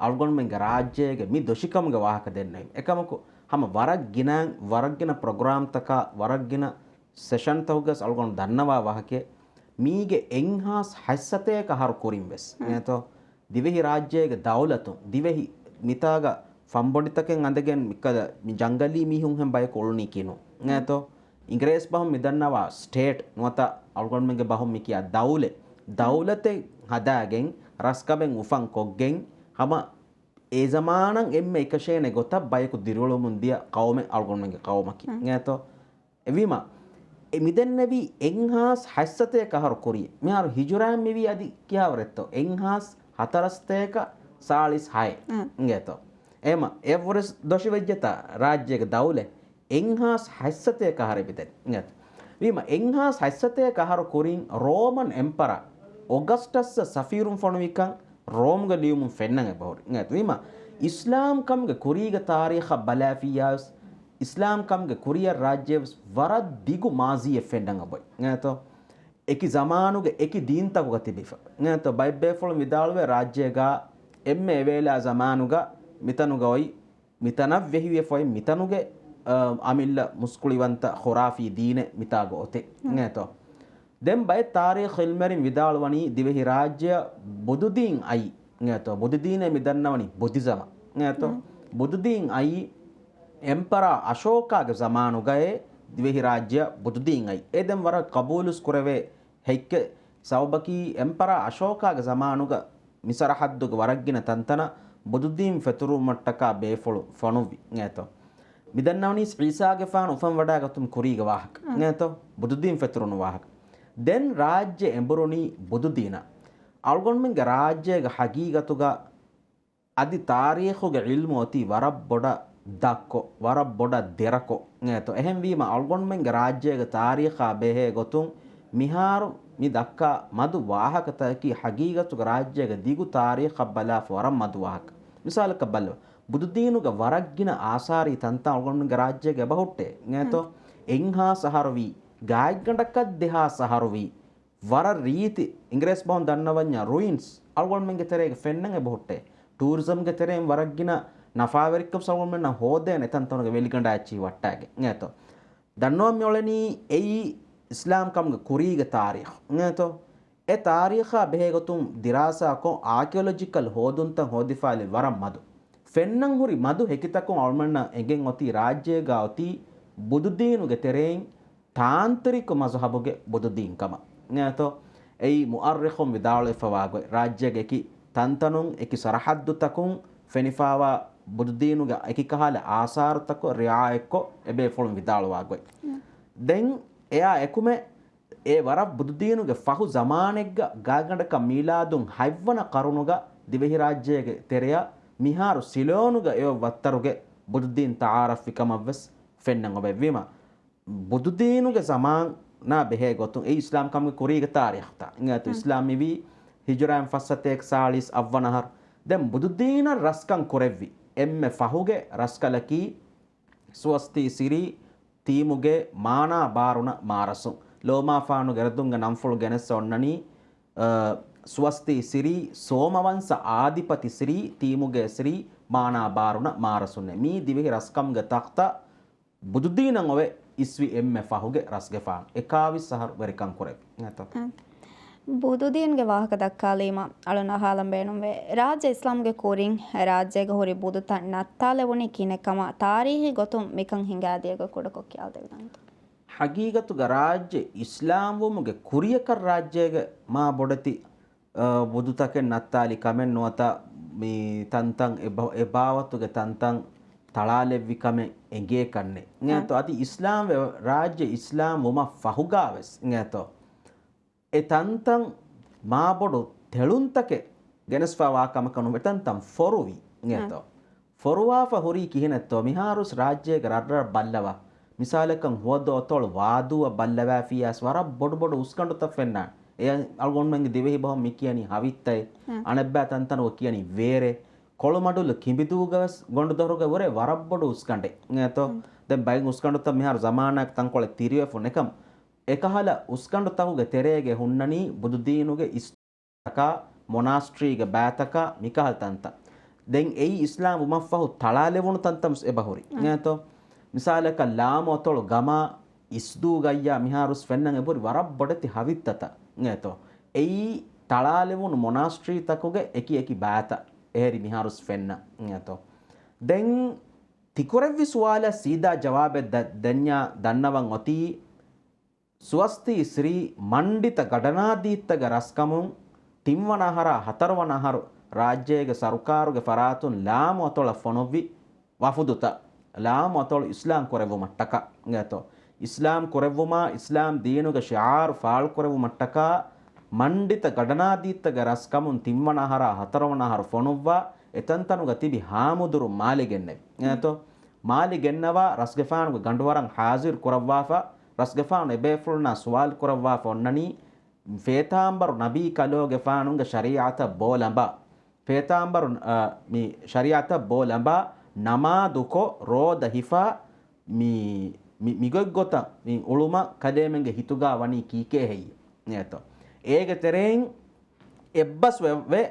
އަޅުގަނޑުމެންގެ ރާއްޖޭގެ މި ދޮށިކަމުގެ ވާހަކަ ދެންނެވީމަ. އެކަމަކު، ހަމަ ވަރަށް ގިނަ، ވަރަށް ގިނަ ޕްރޮގްރާމްތަކާ، ވަރަށް ގިނަ ސެޝަންތަކުގަސް އަޅުގަނޑު ދަންނަވާ ވާހަކައެއް، މީގެ އެއްހާސް ހަތްސަތޭކަ އަހަރު ކުރިން ވެސް އިނގޭތޯ، ދިވެހި ރާއްޖޭގެ ދައުލަތުން، ދިވެހި މިތާގަ ފަންބޮޑިތަކެއް އަނދަގެން މިކަލަ މި ޖަންގަލީ މީހުންހެން ބަޔަކު އުޅުނީ ކިނު އިނގޭތޯ. އިނގިރޭސި ބަހުން މިދަންނަވާ ސްޓޭޓް ނުވަތަ އަޅުގަނޑުމެންގެ ބަހުން މިކިޔާ ދައުލަތް، ދައުލަތެއް ހަދާގެން ރަސްކަމެއް އުފަން ކޮށްގެން ހަމަ އެ ޒަމާނަށް އެންމެ އެކަށޭނެ ގޮތަށް ބަޔަކު ދިރިއުޅެމުން ދިޔަ ޤައުމެއް އަޅުގަނޑުމެންގެ ޤައުމަކީ އިނގޭތޯ. އެވީމަ، އެ މިދެންނެވީ އެއްހާސް ހަތްސަތޭކަ އަހަރު ކުރި. މިހާރު ހިޖުރާއިން މިވީ އަދި ކިހާވަރެއްތޯ؟ އެއްހާސް ހަތަރަސަތޭކަ ސާޅީސް ހައެއް އިނގޭތޯ. އެހެމަ އެއަށްވުރެސް ދޮށިވެއްޖެތާ ރާއްޖޭގެ ދައުލަތް އެއްހާސް ހަތްސަތޭކަ އަހަރެއް މިދެން އިނގޭތޯ. ވީމަ އެއްހާސް ހަތްސަތޭކަ އަހަރު ކުރިން ރޯމަން އެމްޕަރާ އޮގަސްޓަސްއަށް ސަފީރުން ފޮނުވިކަން ރޯމްގެ ލިޔުމުން ފެންނަން އެބަހުރި އިނގޭތޯ. ވީމަ އިސްލާމް ކަމުގެ ކުރީގެ ތާރީޚަށް ބަލާފިއްޔާވެސް، އިސްލާމް ކަމުގެ ކުރިއަށް ރާއްޖެވެސް ވަރަށް ދިގު މާޒީއެއް ފެންނަން އެބައޮތް އިނގޭތޯ. އެކި ޒަމާނުގެ އެކި ދީންތަކުގަ ތިބިފަ އިނގޭތޯ. ބައެއް ބޭފުޅުން ވިދާޅުވޭ ރާއްޖޭގަ އެންމެ އެވޭލާ ޒަމާނުގަ މިތަނުގަ އޮތް މިތަނަށް ވެހިވެފައި މިތަނުގެ، އަ، އަމިއްލަ މުސްކުޅިވަންތަ ޚުރާފީ ދީނެއް މިތާގަ އޮތޭ އިނގޭތޯ. ދެން ބައެއް ތާރީޚު ޢިލްމުވެރިން ވިދާޅުވަނީ ދިވެހި ރާއްޖެއަށް ބުދުދީން އައީ އިނގޭތޯ. ބުދުދީނޭ މި ދަންނަވަނީ ބުދިޒަމަށް އިނގޭތޯ. ބުދުދީން އައީ އެމްޕަރާ އަޝޯކާގެ ޒަމާނުގައޭ ދިވެހި ރާއްޖެއަށް ބުދުދީން އައީ. އެ ދެން ވަރަށް ޤަބޫލުސް ކުރެވޭ ހެއްކެއް ސަބަބަކީ، އެމްޕަރާ އަޝޯކާގެ ޒަމާނުގަ މި ސަރަޙައްދުގެ ވަރަށްގިނަ ތަންތަނަށް ބުދުދީން ފެތުރުވުމަށްޓަކާ ބޭފުޅު ފޮނުއްވި އިނގޭތޯ. މިދަންނަވަނީސް ޢީސާގެފާނު އުފަންވަޑައިގަތުމުގެ ކުރީގެ ވާހަކަ އިނގޭތޯ، ބުދުދީން ފެތުރުނު ވާހަކަ. ދެން ރާއްޖެ އެނބުރުނީ ބުދުދީނަށް. އަޅުގަނޑުމެންގެ ރާއްޖޭގެ ޙަޤީޤަތުގަ އަދި ތާރީޚުގެ ޢިލްމު އޮތީ ވަރަށް ބޮޑަށް ދަށްކޮށް، ވަރަށް ބޮޑަށް ދެރަކޮށް އިނގޭތޯ. އެހެންވީމަ، އަޅުގަނޑުމެންގެ ރާއްޖޭގެ ތާރީޚާ ބެހޭ ގޮތުން މިހާރު މި ދައްކާ މަދު ވާހަކަތަކަކީ ޙަޤީޤަތުގަ ރާއްޖޭގެ ދިގު ތާރީޚަށް ބަލާފަ ވަރަށް މަދު ވާހަކަ. މިސާލަކަށް ބައްލަވާ، ބުދުދީނުގެ ވަރަށްގިނަ އާސާރީ ތަންތަން އަޅުގަނޑުމެންގެ ރާއްޖޭގަ އެބަހުއްޓޭ އިނގޭތޯ. އެއްހާސް އަހަރު ވީ، ގާތްގަނޑަކަށް ދެހާސް އަހަރު ވީ، ވަރަށް ރީތި އިނގިރޭސި ބަހުން ދަންނަވަންޏާ ރުއިންސް އަޅުގަނޑުމެންގެ ތެރޭގަ ފެންނަން އެބަހުއްޓޭ. ޓޫރިޒަމްގެ ތެރެއިން ވަރަށްގިނަ ނަފާވެރިކަން އަޅުގަނޑުމެންނަށް ހޯދޭނެ އެތަންތަނުގެ ވެލިގަނޑާ އެއްޗިހި ވައްޓާގެން އިނގޭތޯ. ދަންނަވަން މިއުޅެނީ އެއީ އިސްލާމް ކަމުގެ ކުރީގެ ތާރީޚު އިނގޭތޯ. އެ ތާރީޚާ ބެހޭގޮތުން ދިރާސާކޮށް، އާކިއޮލޮޖިކަލް ހޯދުންތައް ހޯދިފާލި ވަރަށް މަދު. ފެންނަން ހުރި މަދު ހެކިތަކުން އަޅުގަނޑުމެންނަށް އެނގެން އޮތީ ރާއްޖޭގަ އޮތީ ބުދުދީނުގެ ތެރެއިން ތާންތްރިކު މަޒުހަބުގެ ބުދުދީން ކަމަށް އިނގޭތޯ. އެއީ މުއައްރިޚުން ވިދާޅުވެފަވާ ގޮތް، ރާއްޖޭގެ އެކި ތަންތަނުން، އެކި ސަރަޙައްދުތަކުން ފެނިފާވާ ބުދުދީނުގެ އެކިކަހަލަ އާސާރުތަކު ރިޢާޔަތްކޮށް އެބޭފުޅުން ވިދާޅުވާ ގޮތް. ދެން އެއާ އެކުމެ، އެ ވަރަށް ބުދުދީނުގެ ފަހު ޒަމާނެއްގަ، ގާތްގަނޑަކަށް މީލާދުން ހަތްވަނަ ޤަރުނުގަ ދިވެހިރާއްޖޭގެ ތެރެއަށް މިހާރު ސިލޯނުގަ އެއޮތް ވައްތަރުގެ ބުދުދީން ތަޢާރަފްވި ކަމަށްވެސް ފެންނަން އޮވެއްވީމަ، ބުދުދީނުގެ ޒަމާނާ ބެހޭ ގޮތުން އެ އިސްލާމް ކަމުގެ ކުރީގެ ތާރީޚުތައް އިނގޭތޯ. އިސްލާމް މިވީ ހިޖުރާއިން ފަސް ސަތޭކަ ސާޅީސް އަށްވަނަ އަހަރު. ދެން ބުދުދީނަށް ރަސްކަން ކުރެއްވި އެންމެ ފަހުގެ ރަސްކަލަކީ ސުވަސްތީ ސިރީ ތީމުގޭ މާނާ ބާރުނަ މާރަސުން. ލޯމާފާނުގެ ރަދުންގެ ނަންފުޅު ގެނެއްސަ އޮންނަނީ، އަ، ސުވަސްތީ ސިރީ ސޯމަވަންސަ އާދިޕަތި ސިރީ ތީމުގޭ ސިރީ މާނާ ބާރުނަ މާރަސުންނޭ. މީ ދިވެހި ރަސްކަމުގެ ތަޚްތަ ބުދުދީނަށް އޮވެ އިސްވި އެންމެ ފަހުގެ ރަސްގެފާނު އެކާވީސް އަހަރު ވެރިކަން ކުރެއްވި. އެހެންތޯ؟ އެ. ބުދުދީންގެ ވާހަކަ ދައްކާލީމަ އަޅުން އަހާލަން ބޭނުންވޭ. ރާއްޖެ އިސްލާމްގެ ކުރިން ރާއްޖޭގަ ހުރި ބުދުތައް ނައްތާލެވުނީ ކިހިނެއް ކަމަށް ތާރީހީ ގޮތުން މިކަން ހިނގާދިޔައިގެ ކުޑަކޮށް ކިޔާދެވިދާނެތޯ؟ ހަގީގަތުގަ ރާއްޖެ އިސްލާމްވުމުގެ ކުރިޔަކަށް ރާއްޖޭގެ މާ ބޮޑެތި، އަ، ބުދުތަކެއް ނައްތާލި ކަމެއް ނުވަތަ މި ތަންތަން އެ ބަ-، އެ ބާވަތުގެ ތަންތަން ތަޅާލެއްވި ކަމެއް އެނގޭ ކަންނެއް. އެނގޭތޯ؟ އަދި އިސްލާމް ވެ-، ރާއްޖެ އިސްލާމް ވުމަށް ފަހުގާވެސް އެނގޭތޯ؟ އެ ތަންތަން މާބޮޑު ތެޅުންތަކެއް ގެނެސްފަ ވާ ކަމަކަށް ނުވެ ތަންތަން ފޮރުވި އެނގޭތޯ؟ ފޮރުވާފަ ހުރީ ކިހިނެއްތޯ؟ މިހާރުސް ރާއްޖޭގެ ރަށްރަށް ބައްލަވާ. މިސާލަކަށް ހުވަދު އަތޮޅު ވާދޫއަށް ބައްލަވާފިޔާސް ވަރަށް ބޮޑުބޮޑު އުސްގަނޑުތައް ފެންނާނެ. އެ އަޅުގަނޑުމެންގެ ދިވެހި ބަހުން މި ކިޔަނީ ހަވިއްތައޭ. އަނެއްބައި ތަންތަނުގަ ކިޔަނީ ވޭރޭ. ކޮޅުމަޑުލު ކިނބިދޫގަވެސް ގޮނޑުދޮރުގަ ވުރެ ވަރަށް ބޮޑު އުސްގަނޑެއް އެނގޭތޯ؟ ދެން ބައެއް އުސްގަނޑުތައް މިހާރު ޒަމާނާއަކަށް ތަންކޮޅެއް ތިރިވެފަ ނެކަމަށް އެކަހަލަ އުސްގަނޑުތަކުގެ ތެރޭގަ ހުންނަނީ ބުދުދީނުގެ އިސްތަކާ، މޮނާސްޓްރީގެ ބައިތަކާ، މިކަހަލަ ތަންތަން. ދެން އެއީ އިސްލާމް ވުމަށްފަހު ތަޅާލެވުނު ތަންތަން ވެސް އެބަހުރި. އެނގޭތޯ؟ މިސާލަކަށް ލާމު އަތޮޅު ގަމާ، އިސްދޫގައްޔާ މިހާރުސް ފެންނަން އެބަހުރި ވަރަށް ބޮޑެތި ހަވިއްތަތައް. އެނގޭތޯ؟ އެއީ ތަޅާލެވުނު މޮނާސްޓްރީތަކުގެ އެކި އެކި ބައިތައް އެހެރި މިހާރުސް ފެންނަ. އެނގޭތޯ؟ ދެން ތިކުރެއްވި ސުވާލަށް ސީދާ ޖަވާބެއް ދަ-، ދެންޏާ ދަންނަވަން އޮތީ، ސުވަސްތީ ސްރީ މަންޑިތަ ގަޑަނާދީއްތަގެ ރަސްކަމުން ތިންވަނަ އަހަރާ ހަތަރުވަނަ އަހަރު ރާއްޖޭގެ ސަރުކާރުގެ ފަރާތުން ލާމު އަތޮޅަށް ފޮނުއްވި ވަފުދުތައް، ލާމު އަތޮޅު އިސްލާމް ކުރެއްވުމަށްޓަކާ އެނގޭތޯ؟ އިސްލާމް ކުރެއްވުމާ، އިސްލާމް ދީނުގެ ޝިޢާރު ފާޅު ކުރެއްވުމަށްޓަކާ، މަންޑިތަ ގަޑަނާދީއްތަގެ ރަސްކަމުން ތިންވަނަ އަހަރާ ހަތަރުވަނަ އަހަރު ފޮނުއްވާ، އެތަންތަނުގަ ތިބި ހާމުދުރު މާލެ ގެންނެވި. އެނގޭތޯ؟ މާލެ ގެންނަވާ، ރަސްގެފާނުގެ ގަނޑުވަރަށް ހާޒިރު ކުރައްވާފަ، ރަސްގެފާނު އެބޭފުޅުންނާ ސުވާލު ކުރައްވާފަ އޮންނަނީ، ފޭތާނބަރު ނަބީ ކަލޯގެފާނުގެ ޝަރީޢަތަށް ބޯ ލަނބާ، ފޭތާނބަރު، އަ، މި ޝަރީޢަތަށް ބޯ ލަނބާ، ނަމާދުކޮށް، ރޯދަ ހިފާ، މި، މި، މިގޮތްގޮތަށް މި އުޅުމަށް ކަލޭމެންގެ ހިތުގާ ވަނީ ކީކޭ ހެއްޔޭ؟ އެނގޭތޯ؟ އޭގެ ތެރެއިން އެއްބަސް ވެ، ވެ،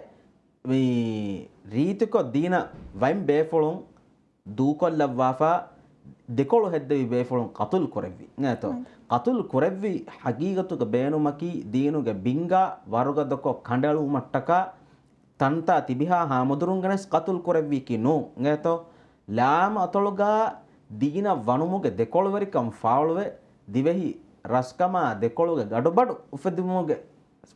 މި ރީތިކޮށް ދީނަށް ވައިން ބޭފުޅުން ދޫކޮށްލައްވާފަ، ދެކޮޅު ހެއްދެވި ބޭފުޅުން ޤަތުލު ކުރެއްވި. އެނގޭތޯ؟ މަން. ޤަތުލު ކުރެއްވި ހަގީގަތުގަ ބޭނުމަކީ، ދީނުގެ ބިންގާ ވަރުގަދަކޮށް ކަނޑައެޅުމަށްޓަކާ، ތަންތާ ތިބިހާ ހާމުދުރުން ގެނެސް ޤަތުލު ކުރެއްވީކީ ނޫން. އެނގޭތޯ؟ ލާމު އަތޮޅުގަ ދީނަށް ވަނުމުގެ ދެކޮޅުވެރިކަން ފާޅުވެ، ދިވެހި ރަސްކަމާ ދެކޮޅުގެ ގަޑުބަޑު އުފެދުމުގެ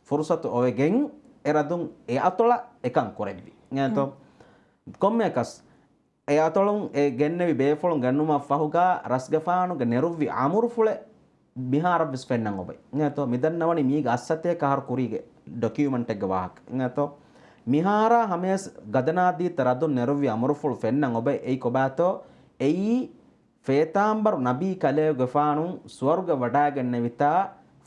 ފުރުސަތު އޮވެގެން، އެ ރަދުން އެ އަތޮޅަށް އެކަން ކުރެއްވި. އެނގޭތޯ؟ މަން. ކޮންމެއަކަސް، އެ އަތޮޅުން އެ ގެންނެވި ބޭފުޅުން ގެންނުމަށް ފަހުގާ، ރަސްގެފާނުގެ ނެރުއްވި އަމުރުފުޅެއް މިހާރަށްވެސް ފެންނަން އޮބެ. އެނގޭތޯ؟ މިދަންނަވަނީ މީގެ އައްސަތޭކަ އަހަރު ކުރީގެ ޑޮކިއުމެންޓެއްގެ ވާހަކަ. އެނގޭތޯ؟ މިހާރާ ހަމަޔަސް ގަދަނާދީތަ ރަދުން ނެރުއްވި އަމުރުފުޅު ފެންނަން އޮބެ. އެއީ ކޮބާތޯ؟ އެއީ ފޭތާނބަރު ނަބީ ކަލޭގެފާނު ސުވަރުގެ ވަޑާގެންނެވިތާ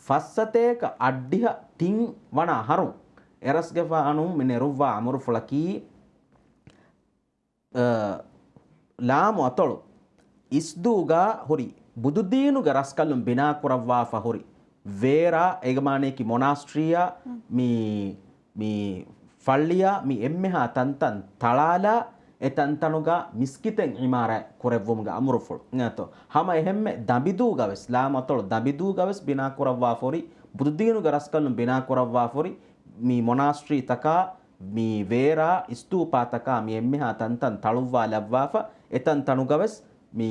ފައްސަތޭކަ އައްޑިހަ ތިން ވަނަ އަހަރުން އެރަސްގެފާނު މި ނެރުއްވާ އަމުރުފުޅަކީ، އަ، ލާމު އަތޮޅު އިސްދޫގަ ހުރި ބުދުދީނުގެ ރަސްކަލުން ބިނާކުރައްވާފަ ހުރި ވޭރާ، އޭގެ މާނަޔަކީ މޮނާސްޓްރީއާ، މި، މި ފައްޅިޔާ، މި އެންމެހާ ތަންތަން ތަޅާލާ، އެ ތަންތަނުގަ މިސްކިތެއް އިމާރާތް ކުރެއްވުމުގެ އަމުރުފުޅު. އެނގޭތޯ؟ ހަމަ އެހެންމެ ދަނބިދޫގަވެސް، ލާމު އަތޮޅު ދަނބިދޫގަވެސް ބިނާކުރައްވާފަ ހުރި ބުދުދީނުގެ ރަސްކަލުން ބިނާކުރައްވާފަ ހުރި މި މޮނާސްޓްރީތަކާ، މި ވޭރާ، އިސްތޫޕާތަކާ މި އެންމެހާ ތަންތަން ތަޅުއްވާލައްވާފަ، އެ ތަންތަނުގަވެސް މި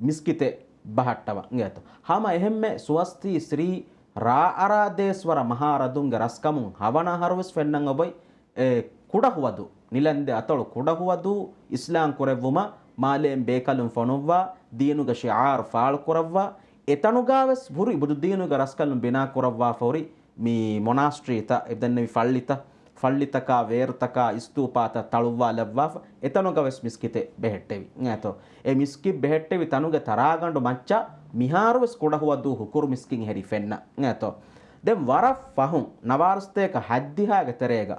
މިސްކިތެއް ބަހައްޓަވަން އެނގޭތޯ. ހަމަ އެހެންމެ ސުވަސްތީ ސްރީ ރާ އަރާދޭސްވަރަ މަހާ ރަދުންގެ ރަސްކަމުން ހަވަނަ އަހަރުވެސް ފެންނަން އޮބޮތް، އެ ކުޑަހުވަދޫ، ނިލަންދެ އަތޮޅު ކުޑަހުވަދޫ އިސްލާމް ކުރެއްވުމަށް މާލޭން ބޭކަލުން ފޮނުއްވާ، ދީނުގެ ޝިޢާރު ފާޅުކުރައްވާ، އެތަނުގާވެސް ހުރި ބުދުދީނުގެ ރަސްކަލުން ބިނާކުރައްވާފަ ހުރި މި މޮނާސްޓްރީތައް، އެ ދެންނެވި ފައްޅިތައް، ފައްޅިތަކާ، ވޭރުތަކާ، އިސްތޫޕާތައް ތަޅުއްވާލައްވާފަ، އެތަނުގަވެސް މިސްކިތެއް ބެހެއްޓެވި. އެނގޭތޯ؟ އެ މިސްކިތް ބެހެއްޓެވި ތަނުގެ ތަރާގަނޑު މައްޗަށް މިހާރުވެސް ކުޑަހުވަދޫ ހުކުރު މިސްކިތް ހެރި ފެންނަ. އެނގޭތޯ؟ ދެން ވަރަށް ފަހުން ނަވާރަސަތޭކަ ހަތްދިހައިގެ ތެރޭގަ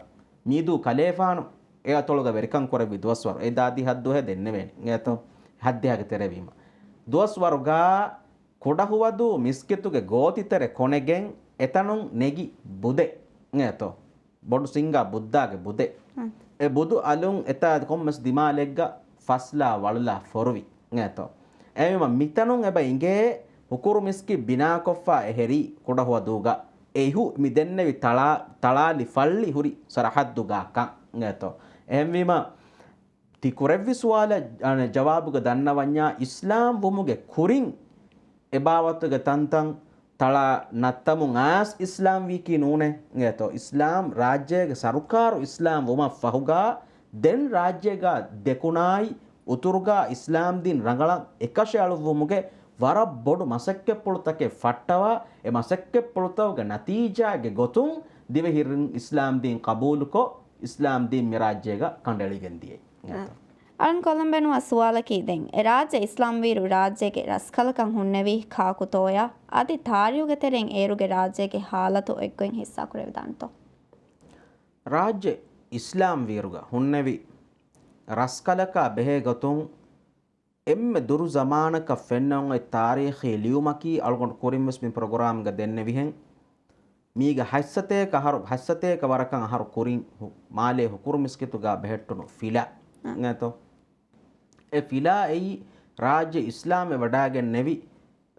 މީދޫ ކަލޭފާނު އެ އަތޮޅުގަ ވެރިކަން ކުރެއްވި ދުވަސްވަރު، އެ ދާދި ހައްދުހޭ ދެންނެވޭނެ. އެނގޭތޯ؟ ހަތްދިހައިގެ ތެރޭވީމަ. ދުވަސްވަރުގަ ކުޑަހުވަދޫ މިސްކިތުގެ ގޯތިތެރެ ކޮނެގެން އެތަނުން ނެގި ބުދެއް. އެނގޭތޯ؟ ބޮޑު ސިންގާ ބުއްދާގެ ބުދެއް. އެ ބުދު އަލުން އެތާ ކޮންމެސް ދިމާލެއްގަ ފަސްލާ ވަޅުލާ ފޮރުވި. އެނގޭތޯ؟ އެހެންވީމަ މިތަނުން އެބަ އިނގޭ ހުކުރު މިސްކިތް ބިނާކޮށްފަ އެހެރީ ކުޑަހުވަދޫގަ އެ އިހު މި ދެންނެވި ތަޅާ-، ތަޅާލި ފައްޅި ހުރި ސަރަހައްދުގަ ކަން އިނގޭތޯ. އެހެންވީމަ ތި ކުރެއްވި ސުވާލަށް، އަނެ، ޖަވާބުގަ ދަންނަވަންޏާ އިސްލާމް ވުމުގެ ކުރިން އެ ބާވަތުގެ ތަންތަން ތަޅާ ނައްތަމުން އައިސް އިސްލާމް ވީކީ ނޫނޭ އިނގޭތޯ. އިސްލާމް ރާއްޖޭގެ ސަރުކާރު އިސްލާމް ވުމަށް ފަހުގަ ދެން ރާއްޖޭގަ ދެކުނާއި އުތުރުގަ އިސްލާމް ދީން ރަނގަޅަށް އެކަށައަޅުއްވުމުގެ ވަރަށް ބޮޑު މަސައްކަތްޕުޅުތަކެއް ފައްޓަވާ، އެ މަސައްކަތްޕުޅުތަކުގެ ނަތީޖާގެ ގޮތުން ދިވެހިރިން އިސްލާމް ދީން ޤަބޫލުކޮށް، އިސްލާމް ދީން މި ރާއްޖޭގަ ކަނޑައެޅިގެން ދިޔައީ. އަޅުން ކޮލަނބެނުވާ ސުވާލަކީ ދެން އެ ރާއްޖެ އިސްލާމްވީރު ރާއްޖޭގެ ރަސްކަލަކަށް ހުންނެވީ ކާކުތޯޔާ؟ އަދި ތާރީހުގެ ތެރެއިން އޭރުގެ ރާއްޖޭގެ ހާލަތު އޮތްގޮތް ހިއްސާކުރެވިދާނެތޯ؟ ރާއްޖެ އިސްލާމްވީރުގަ ހުންނެވި ރަސްކަލަކާ ބެހޭ ގޮތުން އެންމެ ދުރު ޒަމާނަކަށް ފެންނަން އޮތް ތާރީޚީ ލިޔުމަކީ އަޅުގަނޑު ކުރިންވެސް މި ޕްރޮގްރާމްގަ ދެންނެވިހެން. މީގަ ހަތްސަތޭކަ އަހަރު، ހަތްސަތޭކަ ވަރަކަށް އަހަރު ކުރިން ހު-، މާލޭ ހުކުރު މިސްކިތުގަ ބެހެއްޓުނު ފިލާ. އަ. އިނގޭތޯ؟ އެ ފިލާ އެއީ ރާއްޖެ އިސްލާމްވެ ވަޑާގެންނެވި،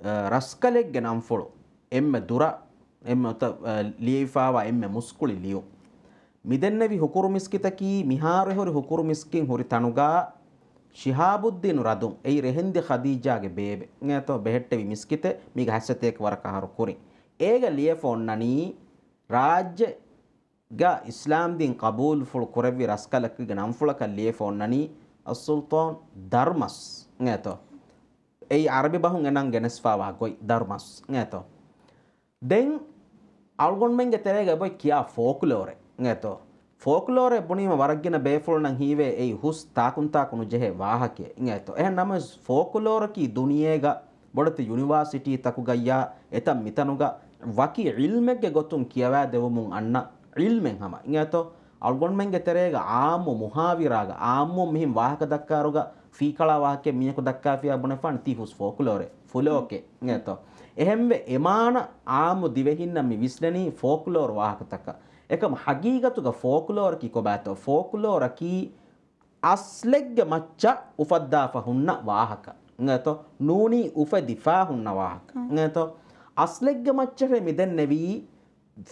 އަ، ރަސްކަލެއްގެ ނަންފުޅު. އެންމެ ދުރަށް، އެންމެ އޮތަ-، އަ، ލިޔެވިފާވާ އެންމެ މުސްކުޅި ލިޔުން. މިދެންނެވި ހުކުރު މިސްކިތަކީ މިހާރު ހުރި ހުކުރު މިސްކިތް ހުރި ތަނުގަ ޝިހާބުއްދީނު ރަދުން، އެއީ ރެހެންދި ޚަދީޖާގެ ބޭބެ އިނގޭތޯ، ބެހެއްޓެވި މިސްކިތެއް މީގަ ހަތްސަތޭކަ ވަރަކަށް އަހަރު ކުރިން. އޭގަ ލިޔެފަ އޮންނަނީ ރާއްޖެ ގަ އިސްލާމްދީން ޤަބޫލުފުޅު ކުރެއްވި ރަސްކަލަކުގެ ނަންފުޅަކަށް ލިޔެފަ އޮންނަނީ އައްސުލްޠާން ދަރުމަސް އިނގޭތޯ. އެއީ ޢަރަބި ބަހުން އެ ނަން ގެނެސްފާވާ ގޮތް، ދަރުމަސް އިނގޭތޯ. ދެން އަޅުގަނޑުމެންގެ ތެރޭގަ އެބައޮތް ކިޔާ ފޯކްލޯރެއް އިނގޭތޯ. ފޯކްލޯރެއް ބުނީމަ ވަރަށްގިނަ ބޭފުޅުންނަށް ހީވޭ އެއީ ހުސް ތާކުންތާކު ނުޖެހޭ ވާހަކައެއް އިނގޭތޯ. އެހެން ނަމަވެސް ފޯކްލޯރަކީ ދުނިޔޭގަ ބޮޑެތި ޔުނިވާސިޓީތަކުގައްޔާ އެތައް މިތަނުގަ ވަކި ޢިލްމެއްގެ ގޮތުން ކިޔަވާދެވުމުން އަންނަ ޢިލްމެއް ހަމަ އިނގޭތޯ. އަޅުގަނޑުމެންގެ ތެރޭގަ ޢާއްމު މުހާވިރާގަ ޢާއްމު މިހެން ވާހަކަ ދައްކާއިރުގަ ފީކަޅާ ވާހަކައެއް މީހަކު ދައްކާފިޔާ ބުނެފާނެ ތީ ހުސް ފޯކްލޯރެއް، ފުލޯކެއް އިނގޭތޯ. އެހެންވެ އެ މާނަ ޢާއްމު ދިވެހިންނަށް މި ވިސްނެނީ ފޯކްލޯރު ވާހަކަތަކަށް. އެކަމު ޙަޤީޤަތުގަ ފޯކްލޯރަކީ ކޮބާތޯ؟ ފޯކްލޯރަކީ އަސްލެއްގެ މައްޗަށް އުފައްދާފަ ހުންނަ ވާހަކަ އިނގޭތޯ؟ ނޫނީ އުފެދިފާ ހުންނަ ވާހަކަ އިނގޭތޯ؟ އަސްލެއްގެ މައްޗަށޭ މިދެންނެވީ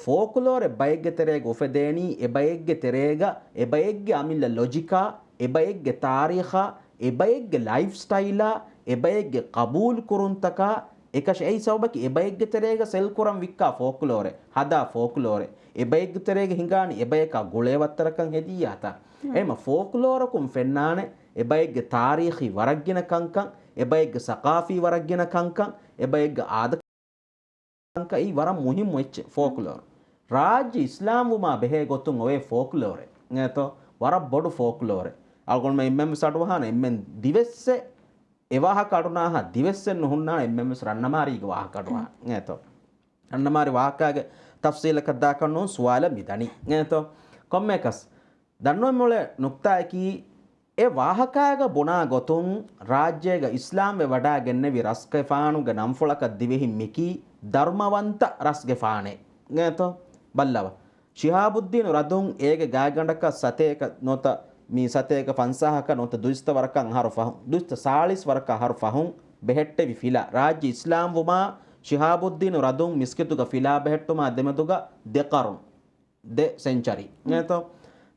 ފޯކްލޯރެއް ބައެއްގެ ތެރޭގަ އުފެދޭނީ، އެ ބައެއްގެ ތެރޭގަ އެ ބައެއްގެ އަމިއްލަ ލޮޖިކާ، އެ ބައެއްގެ ތާރީޚާ، އެ ބައެއްގެ ލައިފް ސްޓައިލާ، އެ ބައެއްގެ ޤަބޫލު ކުރުންތަކާ، އެކަށަ އެއީ ސަބަބަކީ އެ ބައެއްގެ ތެރޭގަ ސެލް ކުރަން ވިއްކާ ފޯކްލޯރެއް، ހަދާ ފޯކްލޯރެއް، އެ ބައެއްގެ ތެރޭގަ ހިނގާނީ އެ ބަޔަކާ ގުޅޭ ވައްތަރަކަށް ހެދިއްޔާތާ. އެހެންމަ ފޯކްލޯރަކުން ފެންނާނެ އެ ބައެއްގެ ތާރީޚީ ވަރަށްގިނަ ކަންކަން، އެ ބައެއްގެ ސަޤާފީ ވަރަށްގިނަ ކަންކަން، އެ ބައެއްގެ އާދަ ކަންކަން އެއީ ވަރަށް މުހިއްމު އެއްޗެއް ފޯކްލޯރު. ރާއްޖެ އިސްލާމްވުމާ ބެހޭ ގޮތުން އޮވޭ ފޯކްލޯރެއް އިނގޭތޯ؟ ވަރަށް ބޮޑު ފޯކްލޯރެއް. އަޅުގަނޑުމެން އެންމެންވެސް އަޑުއަހާނެ އެންމެން ދިވެއްސެއް އެ ވާހަކަ އަޑުނާހާ ދިވެއްސެއް ނުހުންނާނެ އެންމެންވެސް ރަންނަމާރީގެ ވާހަކަ އަޑުއަހާ އިނގޭތޯ؟ ރަންނަމާރި ވާހަކާގެ ތަފްސީލަކަށް ދާކަށް ނޫން ސުވާލަށް މިދަނީ އިނގޭތޯ؟ ކޮންމެއަކަސް ދަންނަވަން މިއުޅޭ ނުކްތާއަކީ، އެ ވާހަކާގަ ބުނާ ގޮތުން ރާއްޖޭގަ އިސްލާމްވެ ވަޑާގެންނެވި ރަސްގެފާނުގެ ނަންފުޅަކަށް ދިވެހިން މިކީ ދަރުމަވަންތަ ރަސްގެފާނެއް އިނގޭތޯ؟ ބައްލަވަ. ޝިހާބުއްދީނު ރަދުން އޭގެ ގާތްގަނޑަކަށް ސަތޭކަ ނުވަތަ މި ސަތޭކަ ފަންސާހަކަށް ނުވަތަ ދުއިސައްތަ ވަރަކަށް އަހަރު ފަހުން، ދުއިސައްތަ ސާޅީސް ވަރަކަށް އަހަރު ފަހުން ބެހެއްޓެވި ފިލާ، ރާއްޖެ އިސްލާމްވުމާ ޝިހާބުއްދީނު ރަދުން މިސްކިތުގަ ފިލާ ބެހެއްޓުމާ ދެމެދުގަ ދެ ޤަރުން. ދެ ސެންޗަރީ އިނގޭތޯ؟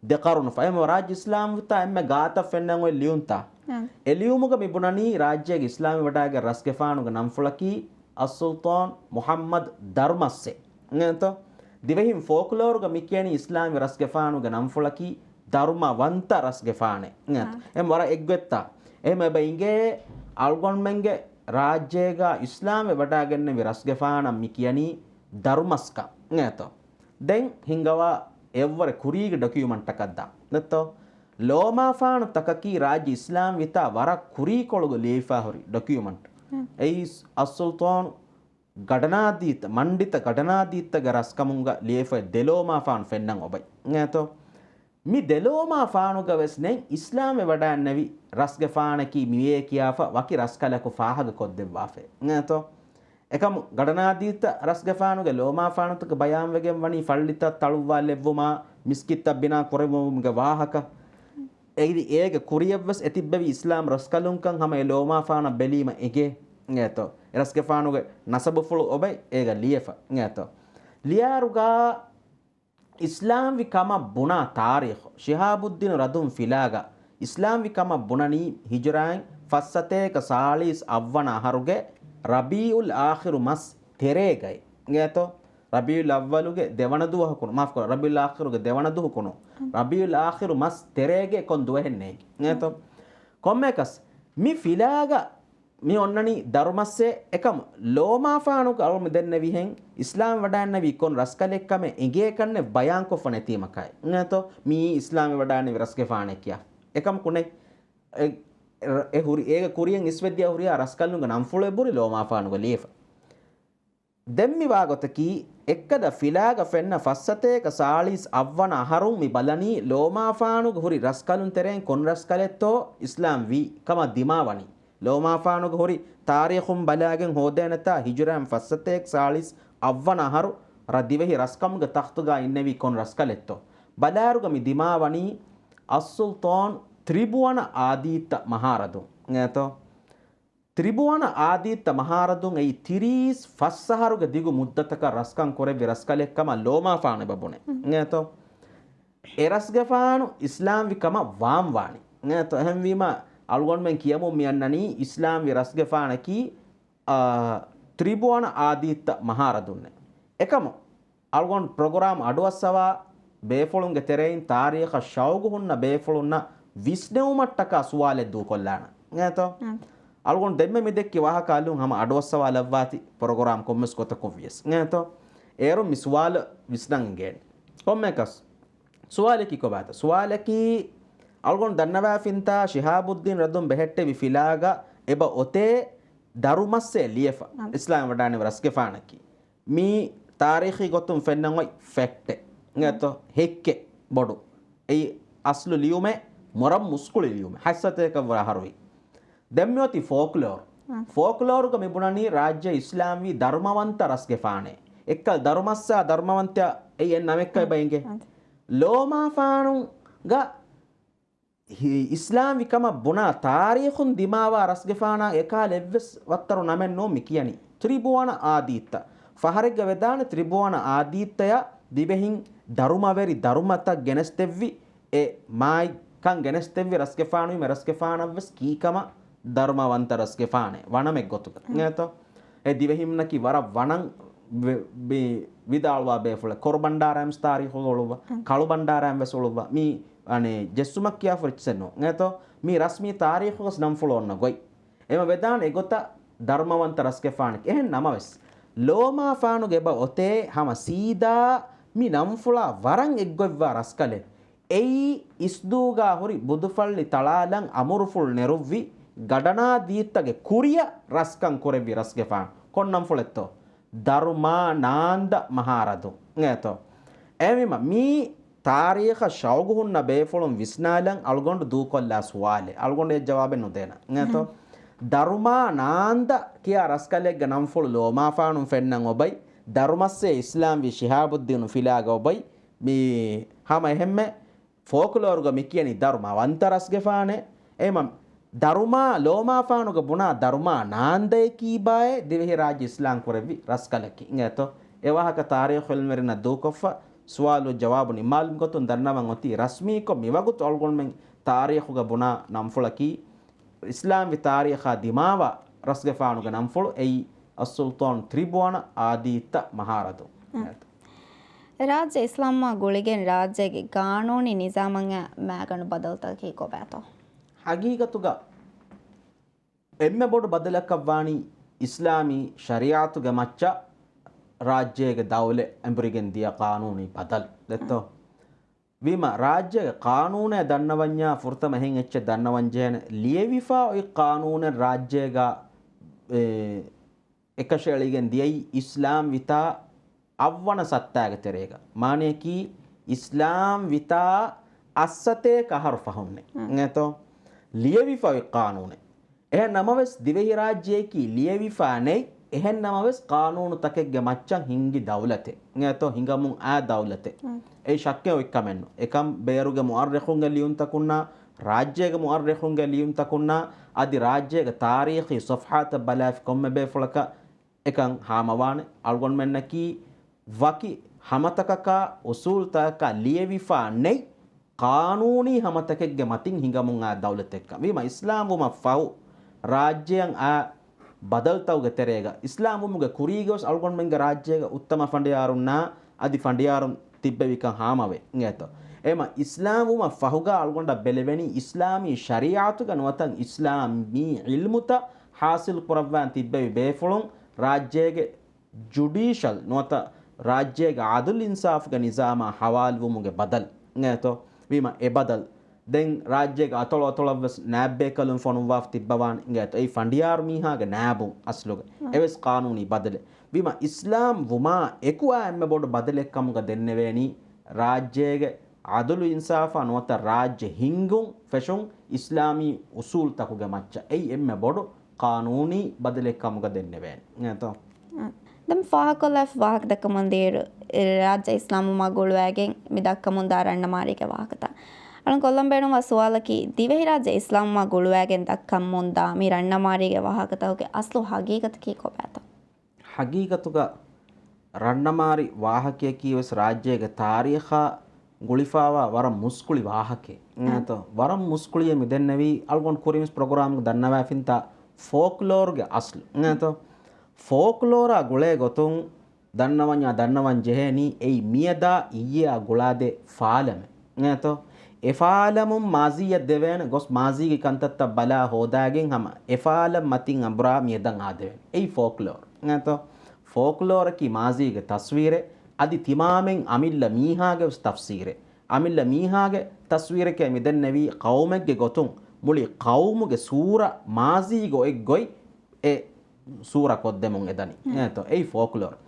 ދެ ޤަރުނު ފަހެ ރާއްޖެ އިސްލާމްވިތާ އެންމެ ގާތަށް ފެންނަން އޮތް ލިޔުންތާ؟ އެ ލިޔުމުގަ މި ބުނަނީ ރާއްޖޭގެ އިސްލާމްވެ ވަޑާގެ ރަސްގެފާނުގެ ނަންފުޅަކީ އައްސުލްޠާން މުޙައްމަދު ދަރުމައްސެ އިނގޭތޯ؟ ދިވެހިން ފޯކްލޯރުގަ މި ކިޔަނީ އިސްލާމްވި ރަސްގެފާނުގެ ނަންފުޅަކީ ދަރުމަވަންތަ ރަސްގެފާނެއް އިނގޭތޯ؟ އެހެން ވަރަށް އެއްގޮތްތާ. އެހެން އެބަ އިނގޭ އަޅުގަނޑުމެންގެ ރާއްޖޭގަ އިސްލާމްވެ ވަޑާގެންނެވި ރަސްގެފާނަށް މި ކިޔަނީ ދަރުމަސްކަން އިނގޭތޯ؟ ދެން ހިނގަވާ އެއްވަރެއް ކުރީގެ ޑޮކިއުމަންޓަކަށް ދާ ނެތޯ؟ ލޯމާފާނު ތަކަކީ ރާއްޖެ އިސްލާމްވިތާ ވަރަށް ކުރީކޮޅުގަ ލިޔެފާ ހުރި ޑޮކިއުމަންޓް. އެއީ އައްސުލްޠާނު ގަޑަނާދީތަ، މަންޑިތަ ގަޑަނާދީތަގެ ރަސްކަމުންގަ ލިޔެފައި ދެލޯމާފާނު ފެންނަން އޮބައި ނެތޯ؟ މި ދެލޯމާފާނުގަ ވެސް ނެތް އިސްލާމްވެ ވަޑާންނެވި ރަސްގެފާނަކީ މިވޭ ކިޔާފަ ވަކި ރަސްކަލަކު ފާހަގަ ކޮށްދެއްވާފައި ނެތޯ؟ އެކަމު ގަޑަނާދީތަ ރަސްގެފާނުގެ ލޯމާފާނުތަކަށް ބަޔާންވެގެން ވަނީ ފައްޅިތައް ތަޅުއްވާލެއްވުމާ، މިސްކިތްތައް ބިނާ ކުރެއްވުމުގެ ވާހަކަ. އެއިރި އޭގެ ކުރިޔަށްވެސް އެތިއްބެވި އިސްލާމް ރަސްކަލުންކަން ހަމަ އެ ލޯމާފާނަށް ބެލީމަ އެނގޭ އިނގޭތޯ. އެ ރަސްގެފާނުގެ ނަސަބުފުޅު އޮބައި އޭގަ ލިޔެފަ އިނގޭތޯ. ލިޔާރުގާ އިސްލާމްވި ކަމަށް ބުނާ ތާރީޚު، ޝިހާބުއްދީނު ރަދުން ފިލާގަ އިސްލާމްވި ކަމަށް ބުނަނީ ހިޖުރާއިން ފައްސަތޭކަ ސާޅީސް އަށްވަނަ އަހަރުގެ ރަބީޢުލް އާޚިރު މަސް ތެރޭގައި އިނގޭތޯ. ރަބީޢުލް އައްވަލުގެ ދެވަނަ ދުވަހު ކުނު، މާފުކުރާ، ރަބީޢުލް އާޚިރުގެ ދެވަނަ ދުވަހު ކުނު، ރަބީޢުލް އާޚިރު މަސް ތެރޭގެ ކޮން ދުވަހެއް ނޭނގެ އިނގޭތޯ. ކޮންމެއަކަސް މި ފިލާގަ މި އޮންނަނީ ދަރުމައްސޭ އެކަމު ލޯމާފާނުގެ އަޅުގަނޑު ދެންނެވިހެން އިސްލާމް ވަޑައިންނެވީ ކޮން ރަސްކަލެއްކަމެއް އެނގޭކަންނެއް ބަޔާންކޮށްފަ ނެތީމަކާއި އިނގޭތޯ. މިއީ އިސްލާމް ވަޑައިންނެވި ރަސްގެފާނެއް ކިޔާ. އެކަމަކު ނެތް. އެ، އެ ހުރި، އޭގެ ކުރިޔަށް އިސްވެދިޔަ ހުރިހާ ރަސްކަލުންގެ ނަންފުޅު އެބުރި ލޯމާފާނުގަ ލިޔެފަ. ދެން މި ވާގޮތަކީ، އެއްކަލަ ފިލާގަ ފެންނަ ފައްސަތޭކަ ސާޅީސް އަށްވަނަ އަހަރުން މި ބަލަނީ ލޯމާފާނުގެ ހުރި ރަސްކަލުން ތެރެއިން ކޮން ރަސްކަލެއްތޯ އިސްލާމް ވީ ކަމަށް ދިމާވަނީ. ލޯމާފާނުގެ ހުރި ތާރީޚުން ބަލާގެން ހޯދޭނެތާ ހިޖުރައިން ފައްސަތޭކަ ސާޅީސް އަށްވަނަ އަހަރު ރަށް ދިވެހި ރަސްކަމުގެ ތަޚްތުގަ އިންނެވީ ކޮން ރަސްކަލެއްތޯ. ބަލާއިރުގަ މި ދިމާވަނީ އައްސުލްޠާން ތްރިބުވަނަ އާދީއްތަ މަހާރަދުން އިނގޭތޯ. ތްރިބުވަނަ އާދީއްތަ މަހާރަދުން އެއީ ތިރީސް ފަސް އަހަރުގެ ދިގު މުއްދަތަކަށް ރަސްކަން ކުރެއްވި ރަސްކަލެއްކަމަށް ލޯމާފާނު އެބަ ބުނޭ. އިނގޭތޯ؟ އެ ރަސްގެފާނު އިސްލާމްވި ކަމަށް ވާން ވާނީ. އިނގޭތޯ؟ އެހެންވީމަ، އަޅުގަނޑުމެން ކިޔަމުން މިއަންނަނީ އިސްލާމްވި ރަސްގެފާނަކީ، އާ، ތްރިބުވަނަ އާދީއްތަ މަހާރަދުންނޭ. އެކަމު، އަޅުގަނޑު ޕްރޮގްރާމް އަޑުއައްސަވާ ބޭފުޅުންގެ ތެރެއިން ތާރީޚަށް ޝައުގު ހުންނަ ބޭފުޅުންނަށް ވިސްނެވުމަށްޓަކާ ސުވާލެއް ދޫކޮށްލާނަން. އިނގޭތޯ؟ އަޅުގަނޑު ދެންމެ މި ދެއްކި ވާހަކަ އަލުން ހަމަ އަޑުއައްސަވާލައްވާތި ޕްރޮގްރާމް ކޮންމެސް ގޮތަކުން ވިޔަސް. އިނގޭތޯ؟ އޭރުން މި ސުވާލު ވިސްނަން އިނގޭނެ. ކޮންމެއަކަސް ސުވާލަކީ ކޮބާތަ؟ ސުވާލަކީ އަޅުގަނޑު ދަންނަވާފިންތާ ޝިހާބުއްދީން ރަދުން ބެހެއްޓެވި ފިލާގަ އެބަ އޮތޭ ދަރުމައްސޭ ލިޔެފަ އިސްލާމް ވަޑާނެ ރަސްގެފާނަކީ. މީ ތާރީޚީ ގޮތުން ފެންނަން އޮތް ފެކްޓެއް. އިނގޭތޯ؟ ހެއްކެއް ބޮޑު. އެއީ އަސްލު ލިޔުމެއް މޮރަށް މުސްކުޅި ލިޔުމެއް. ހަތްސަތޭކަ ވަރަށް އަހަރުވީ. ދެން މިއޮތީ ފޯކްލޯރު. ފޯކްލޯރުގަ މިބުނަނީ ރާއްޖެ އިސްލާމްވީ ދަރުމަވަންތަ ރަސްގެފާނެ. އެއްކަލަ ދަރުމައްސާ ދަރުމަވަންތަ އެއީ އެއް ނަމެއްކައި ބައިނގެ. ލޯމާފާނުގަ ހި-، އިސްލާމްވި ކަމަށް ބުނާ ތާރީޚުން ދިމާވާ ރަސްގެފާނާ އެކާލަ އެއްވެސް ވައްތަރު ނަމެއް ނޫން މި ކިޔަނީ. ތްރިބުވަނަ އާދީއްތަ. ފަހަރެއްގަ ވެދާނެ ތްރިބުވަނަ އާދީއްތަޔަށް ދިވެހިން ދަރުމަވެރި ދަރުމަތައް ގެނެސްދެއްވި، އެ މާތްކަން ގެނެސްދެއްވި ރަސްގެފާނު އެ ރަސްގެފާނަށްވެސް ކީކަމަށް ދަރުމަވަންތަ ރަސްގެފާނެ ވަނަމެއް ގޮތުގަ. އިނގޭތޯ؟ އެ ދިވެހިންނަކީ ވަރަށް ވަނަން ވި-، ވި-، ވިދާޅުވާ ބޭފުޅެއް. ކޮރުބަންޑާރައިން ވެސް ތާރީޚުގަ އުޅުއްވާ. ކަޅުބަންޑާރައިން ވެސް އުޅުއްވާ. މީ، އަނެ، ޖެއްސުމަށް ކިޔާފަ ރިޗްސެއް ނޫން. އިނގޭތޯ؟ މީ ރަސްމީ ތާރީޚުގަސް ނަންފުޅު އޮންނަ ގޮތް. އެމަ ވެދާނެ އެގޮތަށް ދަރުމަވަންތަ ރަސްގެފާނެކޭ. އެހެން ނަމަވެސް، ލޯމާފާނުގެ އެބަ އޮތޭ ހަމަ ސީދާ މި ނަންފުޅާ ވަރަށް އެއްގޮތްވާ ރަސްކަލެއް. އެއީ އިސްދޫގާ ހުރި ބުދުފައްޅި ތަޅާލަން އަމުރުފުޅު ނެރުއްވި ގަޑަނާދީއްތަގެ ކުރިޔަށް ރަސްކަން ކުރެއްވި ރަސްގެފާނު. ކޮން ނަންފުޅެއްތޯ؟ ދަރުމާ ނާންދަ މަހާރަދު. އިނގޭތޯ؟ އެހެންވީމަ، މީ ތާރީޚަށް ޝައުގު ހުންނަ ބޭފުޅުން ވިސްނާލަން އަޅުގަނޑު ދޫކޮށްލާ ސުވާލެއް. އަޅުގަނޑު އެ ޖަވާބެއް ނުދޭނަ. އިނގޭތޯ؟ ދަރުމާ ނާންދަ ކިޔާ ރަސްކަލެއްގެ ނަންފުޅު ލޯމާފާނުން ފެންނަން އޮބައި، ދަރުމައްސޭ އިސްލާމްވީ ޝިހާބުއްދީނު ފިލާގަ އޮބައި، މި ހަމަ އެހެންމެ ފޯކްލޯރުގަ މި ކިޔަނީ ދަރުމަވަންތަ ރަސްގެފާނެ. އެމަ ދަރުމާ ލޯމާފާނުގަ ބުނާ ދަރުމާ ނާންދައެއް ކީބާއޭ ދިވެހިރާއްޖެ އިސްލާމް ކުރެއްވި ރަސްކަލަކީ. އިނގޭތޯ؟ އެ ވާހަކަ ތާރީޚު އިލްމުވެރިންނަށް ދޫކޮށްފަ، ސުވާލު ޖަވާބު ނިންމާލުމުގެ ގޮތުން ދަންނަވަން އޮތީ ރަސްމީކޮށް މިވަގުތު އަޅުގަނޑުމެން ތާރީޚުގަ ބުނާ ނަންފުޅަކީ، އިސްލާމްވި ތާރީޚާ ދިމާވާ ރަސްގެފާނުގެ ނަންފުޅު އެއީ އައްސުލްޠާން ތްރިބުވަނަ އާދީއްތަ މަހާރަދު. ރާއްޖެ އިސްލާމްއާ ގުޅިގެން ރާއްޖޭގެ ގާނޫނީ ނިޒާމަށް އައި މައިގަނޑު ބަދަލުތަކަކީ ކޮބާތޯ؟ ހަގީގަތުގަ އެންމެ ބޮޑު ބަދަލަކަށްވާނީ އިސްލާމީ ޝަރީޢަތުގެ މައްޗަށް ރާއްޖޭގެ ދައުލަތް އެނބުރިގެން ދިޔަ ޤާނޫނީ ބަދަލު ދެއްތޯ؟ ވީމަ، ރާއްޖޭގެ ޤާނޫނޭ ދަންނަވަންޏާ ފުރަތަމަ އެހެން އެއްޗެއް ދަންނަވަންޖެހޭނެ. ލިޔެވިފާ އޮތް ޤާނޫނެއް ރާއްޖޭގަ، އެ، އެކަށައެޅިގެން ދިޔައީ އިސްލާމްވިތާ އަށްވަނަ ސައްތާގެ ތެރޭގަ. މާނަޔަކީ އިސްލާމްވިތާ އަށްސަތޭކަ އަހަރު ފަހުންނެ. އިނގޭތޯ؟ ލިޔެވިފަ އޮތް ޤާނޫނެއް. އެހެން ނަމަވެސް، ދިވެހިރާއްޖެއަކީ ލިޔެވިފާ ނެތް، އެހެން ނަމަވެސް، ޤާނޫނުތަކެއްގެ މައްޗަށް ހިންގި ދައުލަތެއް. އިނގޭތޯ؟ ހިނގަމުން އައި ދައުލަތެއް. އެ ޝައްކެއް އޮތްކަމެއްނު. އެކަން ބޭރުގެ މުއައްރިޚުންގެ ލިޔުންތަކުންނާ ރާއްޖޭގެ މުއައްރިޚުންގެ ލިޔުންތަކުންނާ އަދި ރާއްޖޭގެ ތާރީޚީ ޞަފްޙާތަށް ބަލާފި ކޮންމެ ބޭފުޅަކަށް އެކަން ހާމަވާނެ. އަޅުގަނޑުމެންނަކީ ވަކި ހަމަތަކަކާ އުސޫލުތަކަކާ ލިޔެވިފާ ނެތް ޤާނޫނީ ހަމަތަކެއްގެ މަތިން ހިނގަމުން އާ ދައުލަތެއްކަން. ވީމަ އިސްލާމް ވުމަށް ފަހު ރާއްޖެއަށް އާ ބަދަލުތަކުގެ ތެރޭގަ އިސްލާމް ވުމުގެ ކުރީގަވެސް އަޅުގަނޑުމެންގެ ރާއްޖޭގަ އުއްތަމަ ފަނޑިޔާރުންނާ އަދި ފަނޑިޔާރުން ތިއްބެވިކަން ހާމަވޭ އިނގޭތޯ. އެމަ އިސްލާމް ވުމަށް ފަހުގަ އަޅުގަނޑަށް ބެލެވެނީ އިސްލާމީ ޝަރީޢަތުގަ ނުވަތަ އިސްލާމީ ޢިލްމުތައް ޙާޞިލް ކުރައްވާން ތިއްބެވި ބޭފުޅުން ރާއްޖޭގެ ޖުޑީޝަލް ނުވަތަ ރާއްޖޭގެ ޢަދުލު އިންސާފުގެ ނިޒާމާ ޙަވާލުވުމުގެ ބަދަލު އިނގޭތޯ. ވީމަ އެ ބަދަލު ދެން ރާއްޖޭގެ އަތޮޅު އަތޮޅަށްވެސް ނާއިބްބޭކަލުން ފޮނުއްވާފަ ތިއްބަވާނެ އިނގޭތޯ. އެއީ ފަނޑިޔާރު މީހާގެ ނާއިބުން އަސްލުގަ. އެވެސް ޤާނޫނީ ބަދަލެއް. ވީމަ އިސްލާމް ވުމާ އެކު އާ އެންމެ ބޮޑު ބަދަލެއް ކަމުގަ ދެންނެވޭނީ ރާއްޖޭގެ ޢަދުލު އިންސާފާ ނުވަތަ ރާއްޖެ ހިންގުން ފެށުން އިސްލާމީ އުސޫލުތަކުގެ މައްޗަށް. އެއީ އެންމެ ބޮޑު ޤާނޫނީ ބަދަލެއް ކަމުގަ ދެންނެވޭނެ. އިނގޭތޯ؟ އާ. ދެން ފާހަގަކޮށްލާފަ ވާހަކަ ދައްކަމުން ދިޔައިރު، ރާއްޖެ އިސްލާމްވުމާ ގުޅުވައިގެން މި ދައްކަމުންދާ ރަންނަމާރީގެ ވާހަކަތައް. އަޅުން ކޮށްލަން ބޭނުންވާ ސުވާލަކީ، ދިވެހިރާއްޖެ އިސްލާމްވުމާ ގުޅުވައިގެން ދައްކަމުންދާ މި ރަންނަމާރީގެ ވާހަކަތަކުގެ އަސްލު ހަގީގަތަކީ ކޮބާތޯ؟ ހަގީގަތުގަ ރަންނަމާރި ވާހަކަޔަކީ ވެސް ރާއްޖޭގެ ތާރީޚާ ގުޅިފާވާ ވަރަށް މުސްކުޅި ވާހަކައެއް. އެނގޭތޯ؟ ވަރަށް މުސްކުޅިއެއް މިދެންނެވީ، އަޅުގަނޑު ކުރިންވެސް ޕްރޮގްރާމްގަ ދަންނަވާފިންތާ ފޯކްލޯރުގެ އަސްލު. އެނގޭތޯ؟ ފޯކްލޯރާ ގުޅޭ ގޮތުން ދަންނަވަންޏާ ދަންނަވަން ޖެހޭނީ އެއީ މިއަދާ އިއްޔެއާ ގުޅާދޭ ފާލަމެއް. އެނގޭތޯ؟ އެފާލަމުން މާޒީއަށް ދެވޭނެ ގޮސް މާޒީގެ ކަންތައްތައް ބަލާ ހޯދާގެން ހަމަ އެފާލަމް މަތިން އަނބުރާ މިއަދަށް އާދެވޭނެ. އެއީ ފޯކްލޯރު. އެނގޭތޯ؟ ފޯކްލޯރަކީ މާޒީގެ ތަސްވީރެއް، އަދި ތިމާމެން އަމިއްލަ މީހާގެ ވެސް ތަފްސީރެއް. އަމިއްލަ މީހާގެ ތަސްވީރެކޭ މިދެންނެވީ ޤައުމެއްގެ ގޮތުން މުޅި ޤައުމުގެ ސޫރަ މާޒީގެ އޮތް ގޮތް އެ ސޫރަ ކޮށްދެމުން އެދަނީ. އެނގޭތޯ؟ އެއީ ފޯކްލޯރު.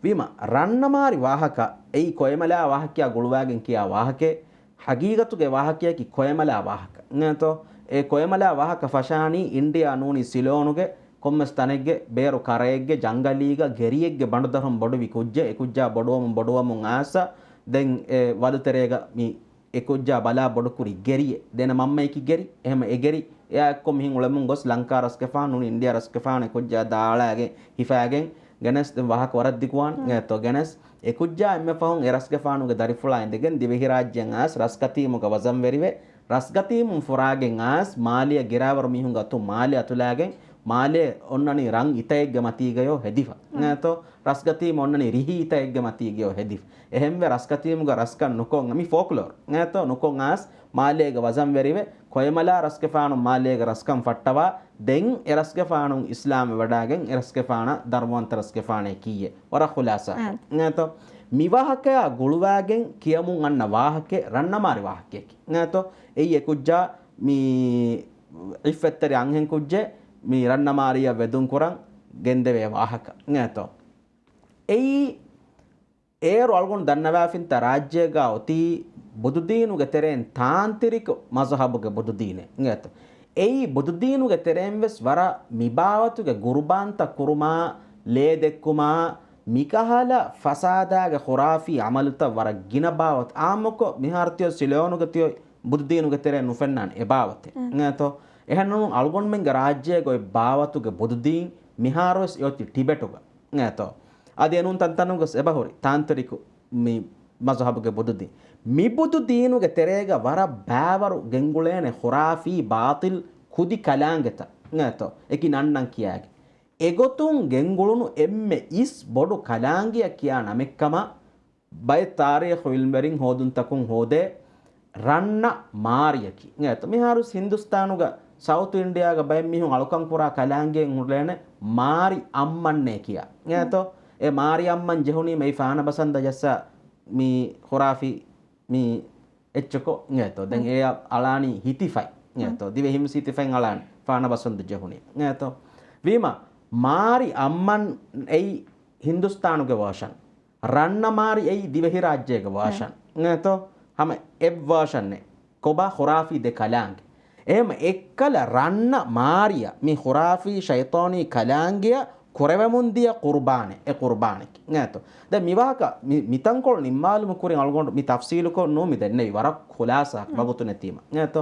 ވީމަ ރަންނަމާރި ވާހަކަ އެއީ ކޮއެމަލާ ވާހަކަޔާ ގުޅުވާގެން ކިޔާ ވާހަކައެއް. ހަގީގަތުގެ ވާހަކަޔަކީ ކޮއެމަލާ ވާހަކަ. އެނގޭތޯ؟ އެ ކޮއެމަލާ ވާހަކަ ފަށާނީ އިންޑިއާ ނޫނީ ސިލޯނުގެ ކޮންމެސް ތަނެއްގެ ބޭރު ކަރައެއްގެ ޖަންގަލީގަ ގެރިއެއްގެ ބަނޑުދަށުން ބޮޑުވި ކުއްޖެއް. އެ ކުއްޖާ ބޮޑުވަމުން ބޮޑުވަމުން އާސަ ދެން އެ ވަލުތެރޭގަ މި އެ ކުއްޖާ ބަލާ ބޮޑުކުރި ގެރިއެއް. ދެނެ މަންމަޔަކީ ގެރި. އެހެމަ އެ ގެރި އެއާ އެއްކޮށް މިހެން އުޅެމުން ގޮސް ލަންކާ ރަސްގެފާނު ނޫނީ އިންޑިއާ ރަސްގެފާނު އެ ކުއްޖާ ދާޅާގެން ހިފާގެން ގެނެސް ދެން ވާހަކަ ވަރަށް ދިގުވާން. އެނގޭތޯ؟ ގެނެސް އެ ކުއްޖާ އެންމެ ފަހުން އެ ރަސްގެފާނުގެ ދަރިފުޅާ އިނދެގެން ދިވެހިރާއްޖެއަށް އާސް ރަސްގަތީމުގަ ވަޒަންވެރިވެ، ރަސްގަތީމުން ފުރާގެން އާސް މާލެއަށް ގިރާވަރު މީހުންގެ އަތުން މާލެ އަތުލާގެން މާލެ އޮންނަނީ ރަން އިތައެއްގެ މަތީގަޔޯ ހެދިފަ. އެނގޭތޯ؟ ރަސްގަތީމު އޮންނަނީ ރިހި އިތައެއްގެ މަތީގަޔޯ ހެދިފަ. އެހެންވެ ރަސްގަތީމުގަ ރަސްކަން ނުކޮށް މި ފޯކްލޯރު. އެނގޭތޯ؟ ނުކޮށް އާސް މާލޭގެ ވަޒަންވެރިވެ، ކޮއެމަލާ ރަސްގެފާނު މާލޭގެ ރަސްކަން ފައްޓަވާ، ދެން އެ ރަސްގެފާނު އިސްލާމްވެވަޑާގެން އެ ރަސްގެފާނަށް ދަރުމަވަންތަ ރަސްގެފާނޭ ކީއްޔޭ؟ ވަރަށް ޚުލާސާ. އާ. އެނގޭތޯ؟ މިވާހަކަޔާ ގުޅުވާގެން ކިޔަމުން އަންނަ ވާހަކައެއް ރަންނަމާރި ވާހަކަޔަކީ. އެނގޭތޯ؟ އެއީ އެ ކުއްޖާ މި އިއްފަތްތެރި އަންހެން ކުއްޖެއް މި ރަންނަމާރިއަށް ވެދުން ކުރަން ގެންދެވޭ ވާހަކަ. އެނގޭތޯ؟ އެއީ އޭރު އަޅުގަނޑު ދަންނަވާފިންތަ ރާއްޖޭގަ އޮތީ ބުދުދީނުގެ ތެރެއިން ތާންތިރިކު މަޒުހަބުގެ ބުދުދީނެއް އިނގޭތޯ. އެއީ ބުދުދީނުގެ ތެރެއިން ވެސް ވަރަށް މިބާވަތުގެ ގުރުބާންތައް ކުރުމާ، ލޭ ދެއްކުމާ، މިކަހަލަ ފަސާދާގެ ޚުރާފީ ޢަމަލުތައް ވަރަށް ގިނަ ބާވަތު. އާއްމުކޮށް މިހާރު ތިޔޮ ސިލޯނުގެ ތިޔޮ ބުދުދީނުގެ ތެރެއިން ނުފެންނާނެ އެ ބާވަތެއް. އެނގޭތޯ. އެހެންނޫން އަޅުގަނޑުމެންގެ ރާއްޖޭގަ އޮތް ބާވަތުގެ ބުދުދީން މިހާރުވެސް އެއޮތީ ޓިބެޓުގަ. އެނގޭތޯ. އަދި އެނޫން ތަންތަނުގަސް އެބަހުރި ތާންތިރިކު މި މަޒުހަބުގެ ބުދުދީން. މި ބުދުދީނުގެ ތެރޭގަ ވަރަށް ބައިވަރު ގެންގުޅޭނެ ޚުރާފީ ބާޠިލް ކުދި ކަލާނގެތައް. އެނގޭތޯ. އެކި ނަންނަން ކިޔާގެ. އެގޮތުން ގެންގުޅުނު އެންމެ އިސް ބޮޑު ކަލާނގެއަށް ކިޔާ ނަމެއްކަމަށް ބައެއް ތާރީޚު އިލްމްވެރިން ހޯދުންތަކުން ހޯދޭ ރަންނަ މާރިއަކީ. އެނގޭތޯ. މިހާރު ހިންދުސްތާނުގަ ސައުތު އިންޑިއާގަ ބައެއް މީހުން އަޅުކަން ކުރާ ކަލާނގެއެއް ހުރޭނެ މާރި އައްމަންނޭ ކިޔާ. އެނގޭތޯ. އެ މާރި އައްމަން ޖެހުނީމަ އެ ފާނަ ބަސަންދަ ޖައްސާ މި ޚުރާފީ މި އެއްޗަކޮށް. އެނގޭތޯ. ދެން އެ އަޅާނީ ހިތިފަތް. އެނގޭތޯ. ދިވެހިން ހިތިފަތް އަޅާނީ ފާނަ ބަސަންދަ ޖެހުނީ. އެނގޭތޯ. ވީމަ މާރި އައްމަން އެއީ ހިންދުސްތާނުގެ ވާޝަން. ރަންނަ މާރި އެއީ ދިވެހިރާއްޖޭގެ ވާޝަން. އެނގޭތޯ. ހަމަ އެއް ވާޝަންއެއް. ކޮބާ ޚުރާފީ ދެ ކަލާނގެ. އެހެމަ އެއްކަލަ ރަންނަ މާރިއަށް މި ޚުރާފީ ޝައިޠާނީ ކަލާނގެއަށް ކުރެވެމުންދިޔަ ޤުރުބާނެއް، އެ ޤުރުބާނެކީ. އެނގޭތޯ. ދެން މިވާހަކަ މި، މިތަންކޮޅު ނިންމާލުމުގެ ކުރިން އަޅުގަނޑު މި ތަފްސީލުކޮށް ނޫން މި ދެންނެވި ވަރަށް ޚުލާސާ ވަގުތު ނެތީމަ. އެނގޭތޯ.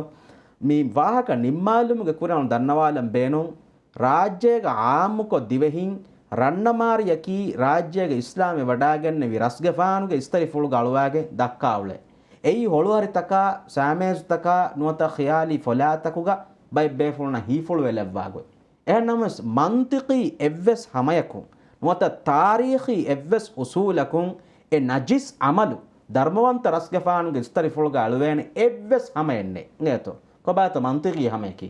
މި ވާހަކަ ނިންމާލުމުގެ ކުރިން ދަންނަވާލަން ބޭނުން، ރާއްޖޭގަ އާއްމުކޮށް ދިވެހިން ރަންނަމާރިއަކީ ރާއްޖޭގަ އިސްލާމްވެ ވަޑާގެންނެވި ރަސްގެފާނުގެ އިސްތަށިފުޅުގަ އަޅުވާގެން ދައްކާ އުޅޭ. އެއީ ހޮޅުހަރިތަކާ، ސާމޭޒުތަކާ ނުވަތަ ޚިޔާލީ ފޮލާތަކުގަ ބައެއް ބޭފުޅުންނަށް ހީފުޅުވެލައްވާ ގޮތް. އެހެންނަމަވެސް، މަންތިޤީ އެއްވެސް ހަމަޔަކުން ނުވަތަ ތާރީޚީ އެއްވެސް އުސޫލަކުން އެ ނަޖިސް އަމަލު ދަރުމަވަންތަ ރަސްގެފާނުގެ އިސްތަށިފުޅުގަ އަޅުވޭނެ އެއްވެސް ހަމައެއް ނެތް. އިނގޭތޯ؟ ކޮބާތޯ މަންތިޤީ ހަމަޔަކީ؟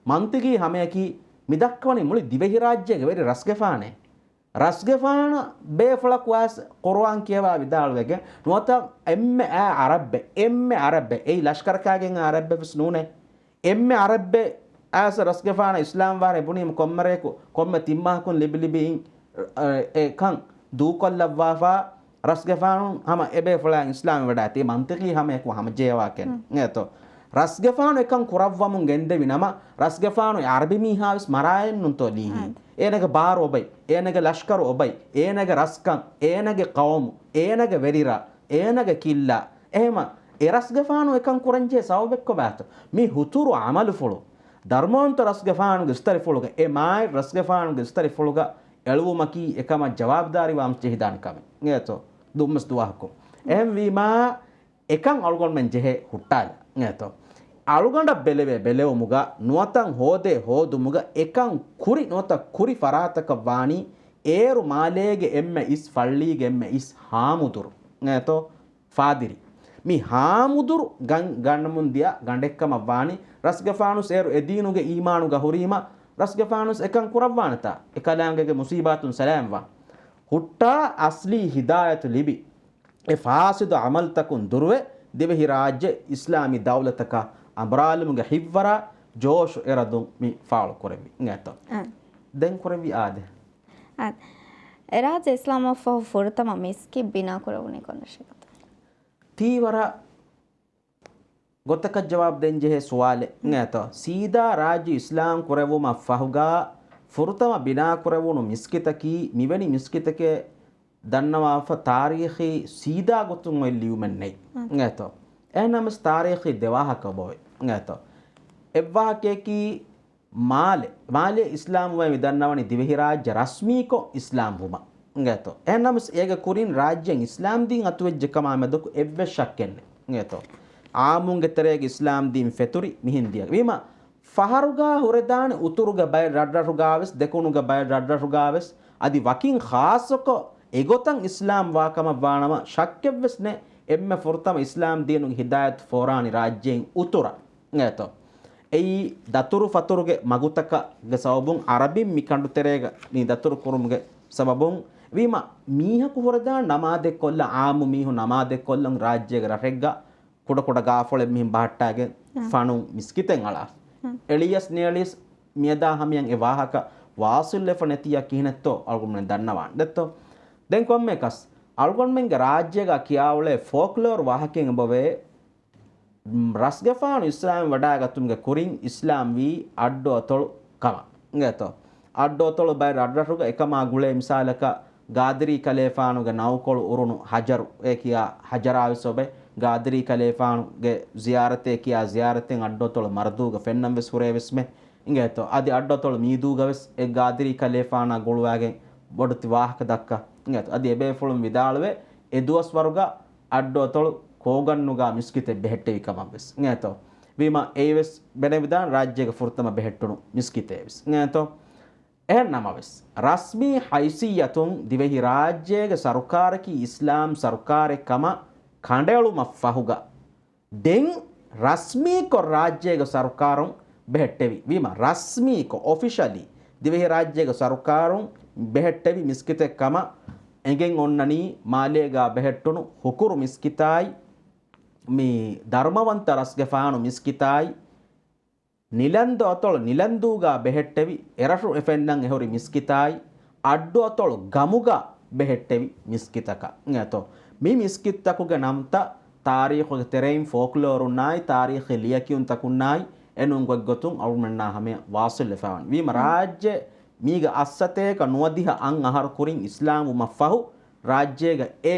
މަންތިޤީ ހަމަޔަކީ މި ދައްކަވަނީ މުޅި ދިވެހިރާއްޖޭގެ ވެރި ރަސްގެފާނޭ. ރަސްގެފާނަށް ބޭފުޅަކު ވެސް ޤުރުއާން ކިޔަވާ ވިދާޅުވެގެން ނުވަތަ އެންމެ އާ ޢަރަބެއް، އެންމެ ޢަރަބެއް، އެއީ ލަޝްކަރަކާގެން އާ ޢަރަބެއް ވެސް ނޫނޭ. އެންމެ ޢަރަބެއް އާސަ ރަސްގެފާނަށް އިސްލާމް ވާނެ ބުނީމަ ކޮންމެ ރެޔަކު، ކޮންމެ ތިން މަހަކުން ލިބި ލިބި އިން، އެ، އެކަން ދޫކޮށްލައްވާފާ، ރަސްގެފާނު ހަމަ އެބޭފުޅާ އިސްލާމް ވެޑާތީ މަންތިޤީ ހަމަޔަކު ހަމަޖެޔަވާކެން. އިނގޭތޯ؟ ރަސްގެފާނު އެކަން ކުރައްވަމުން ގެންދެވި ނަމަ، ރަސްގެފާނު އެ ޢަރަބި މީހާވެސް މަރާއެއްނުންތޯ ލީހީ؟ އާދެ. އޭނަގެ ބާރު އޮބައި، އޭނަގެ ލަޝްކަރު އޮބައި، އޭނަގެ ރަސްކަން، އޭނަގެ ޤައުމު، އޭނަގެ ވެރިރަށް، އޭނަގެ ކިއްލާ. އެހެމަ އެ ރަސްގެފާނު އެކަން ކުރަންޖެހޭ ސަބަބެއްކޮބާތޯ؟ މި ހުތުރު ޢަމަލުފުޅު ދަރުމަވަންތަ ރަސްގެފާނުގެ އިސްތަށިފުޅުގަ، އެ މާތް ރަސްގެފާނުގެ އިސްތަށިފުޅުގަ އެޅުވުމަކީ އެކަމަށް ޖަވާބުދާރީވާން ޖެހިދާނެ ކަމެއް. އިނގޭތޯ؟ ދުންވެސް ދުވަހަކު. އެހެންވީމާ، އެކަން އަޅުގަނޑުމެން ޖެހޭ ހުއްޓާލަން. އިނގޭތޯ؟ އަޅުގަނޑަށް ބެލެވޭ ބެލެވުމުގަ، ނުވަތަ ހޯދޭ ހޯދުމުގަ، އެކަން ކުރި ނުވަތަ ކުރި ފަރާތަކަށް ވާނީ، އޭރު މާލޭގެ އެންމެ އިސް ފައްޅީގެ އެންމެ އިސް ހާމުދުރު. އިނގޭތޯ؟ ފާދިރި. މި ހާމުދުރު ގަން-، ގަންނަމުން ދިޔަ ގަނޑެއްކަމަށް ވާނީ، ރަސްގެފާނުސް އޭރު އެ ދީނުގެ އީމާނުގަ ހުރީމަ، ރަސްގެފާނުސް އެކަން ކުރައްވާނެތާ؟ އެ ކަލާނގެގެ މުސީބާތުން ސަލާމްވާން. ހުއްޓާ އަސްލީ ހިދާޔަތު ލިބި، އެ ފާސިދު ޢަމަލުތަކުން ދުރުވެ، ދިވެހިރާއްޖެ އިސްލާމީ ދައުލަތަކަށް އަނބުރާލުމުގެ ހިތްވަރާ ޖޯޝު އެރަދުން މި ފާޅު ކުރެއްވި. އިނގޭތޯ؟ އާ. ދެން ކުރެއްވި އާދެ. އާދެ. އެރާއްޖެ އިސްލާމްވުމަށްފަހު ފުރަތަމަ މިސްކިތް ބިނާ ކުރެވުނީ ކޮން ރަށެއްގަތޯ؟ ތީ ވަރަށް ގޮތަކަށް ޖަވާބު ދޭންޖެހޭ ސުވާލެއް. އިނގޭތޯ؟ ސީދާ ރާއްޖެ އިސްލާމް ކުރެވުމަށް ފަހުގަ ފުރަތަމަ ބިނާ ކުރެވުނު މިސްކިތަކީ މިވެނި މިސްކިތެކޭ ދަންނަވާފަ ތާރީޚީ ސީދާ ގޮތުން އޮތް ލިޔުމެއް ނެތް. އާ. އިނގޭތޯ؟ އެހެންނަމަވެސް ތާރީޚީ ދެވާހަކަ އޮބޮވޭ. އިނގޭތޯ؟ އެއްވާހަކަޔަކީ މާލެ، މާލެ އިސްލާމްވުމޭ މި ދަންނަވަނީ ދިވެހިރާއްޖެ ރަސްމީކޮށް އިސްލާމްވުމަށް. އިނގޭތޯ؟ އެހެންނަމަވެސް އޭގެ ކުރިން ރާއްޖޭން އިސްލާމްދީން އަތުވެއްޖެ ކަމާ މެދުކު އެއްވެސް ޝައްކެއް ނެތް. އިނގޭތޯ؟ އާއްމުންގެ ތެރޭގަ އިސްލާމްދީން ފެތުރި މިހެން ދިޔަ. ވީމަ ފަހަރުގަ ހުރެދާނެ އުތުރުގެ ބައެއް ރަށްރަށުގަވެސް، ދެކުނުގެ ބައެއް ރަށްރަށުގަވެސް، އަދި ވަކިން ޚާއްޞަކޮށް އެގޮތަށް އިސްލާމް ވާކަމަށް ވާނަމަ، ޝައްކެއްވެސް ނެތް އެންމެ ފުރަތަމަ އިސްލާމްދީނުގެ ހިދާޔަތު ފޯރާނީ ރާއްޖޭން އުތުރަށް. އިނގޭތޯ؟ އެއީ ދަތުރު ފަތުރުގެ މަގުތަކަށްގެ ސަބަބުން އަރަބިން މި ކަނޑުތެރޭގަ މި ދަތުރު ކުރުމުގެ ސަބަބުން ވީމަ، މީހަކު ހުރެދާން ނަމާދެއްކޮށްލަން، އާއްމު މީހުން ނަމާދެއްކޮށްލަން ރާއްޖޭގެ ރަށެއްގަ ކުޑަކުޑަ ގާފޮޅެއް މިހެން ބަހައްޓާގެން އާ. ފަނުން މިސްކިތެއް އަޅާ. އާ. އެޅިޔަސް ނޭޅިޔަސް މިއަދާ ހަމަޔަށް އެ ވާހަކަ ވާސިލްވެފަ ނެތިއްޔާ ކިހިނެއްތޯ އަޅުގަނޑުމެން ދަންނަވާނެ ދެއްތޯ. ދެން ކޮންމެއަކަސް އަޅުގަނޑުމެންގެ ރާއްޖޭގަ ކިޔާއުޅޭ ފޯކްލޯރު ވާހަކައެއް އެބަވޭ، ރަސްގެފާނު އިސްލާމް ވަޑާގަތުމުގެ ކުރިން އިސްލާމްވީ އައްޑުއަތޮޅު ކަމަށް. އިނގޭތޯ؟ އައްޑުއަތޮޅު ބައެއް ރަށްރަށުގަ އެކަމާ ގުޅޭ މިސާލަކަށް ގާދިރީ ކަލޭފާނުގެ ނައުކޮޅު އުރުނު ހަޖަރު އޭ ކިޔާ ހަޖަރާވެސް އޮބެ، ގާދިރީ ކަލޭފާނުގެ ޒިޔާރަތޭ ކިޔާ ޒިޔާރަތެއް އައްޑުއަތޮޅު މަރަދޫގަ ފެންނަން ވެސް ހުރޭވެސްމެ. އިނގޭތޯ؟ އަދި އައްޑުއަތޮޅު މީދޫގަވެސް އެ ގާދިރީ ކަލޭފާނާ ގުޅުވާގެން ބޮޑެތި ވާހަކަ ދައްކާ. އިނގޭތޯ؟ އަދި އެބޭފުޅުން ވިދާޅުވޭ އެ ދުވަސްވަރުގަ އައްޑުއަތޮޅު ކޯގަންނުގަ މިސްކިތެއް ބެހެއްޓެވި ކަމަށްވެސް. އިނގޭތޯ؟ ވީމަ އެއީވެސް ބެނެވިދާނެ ރާއްޖޭގެ ފުރަތަމަ ބެހެއްޓުނު މިސްކިތެއްވެސް. އިނގޭތޯ؟ އެހެން ނަމަވެސް، ރަސްމީ ހައިސިއްޔަތުން ދިވެހިރާއްޖޭގެ ސަރުކާރަކީ އިސްލާމް ސަރުކާރެއް ކަމަށް ކަނޑައެޅުމަށް ފަހުގަ، ދެން ރަސްމީކޮށް ރާއްޖޭގެ ސަރުކާރުން ބެހެއްޓެވި. ވީމަ ރަސްމީކޮށް، އޮފިޝަލީ، ދިވެހިރާއްޖޭގެ ސަރުކާރުން ބެހެއްޓެވި މިސްކިތެއް ކަމަށް އެނގެން އޮންނަނީ، މާލޭގަ ބެހެއްޓުނު ހުކުރު މިސްކިތާއި، މި ދަރުމަވަންތަ ރަސްގެފާނު މިސްކިތާއި، ނިލަންދު އަތޮޅު ނިލަންދޫގަ ބެހެއްޓެވި، އެރަށު އެފެންނަން އެހުރި މިސްކިތާއި، އައްޑު އަތޮޅު ގަމުގަ ބެހެއްޓެވި މިސްކިތަކަށް އިނގޭތޯ. މި މިސްކިތްތަކުގެ ނަމްތައް ތާރީޚުގެ ތެރެއިން ފޯކްލޯރުންނާއި، ތާރީޚީ ލިޔެކިޔުންތަކުންނާއި، އެނޫން ގޮތްގޮތުން އަޅުގަނޑުމެންނާ ހަމަޔަށް ވާސިލް ވެފައިވަން. ވީމަ ރާއްޖެ މީގަ އައްސަތޭކަ ނުވަދިހަ އަށް އަހަރު ކުރިން އިސްލާމް ވުމަށްފަހު، ރާއްޖޭގަ އެ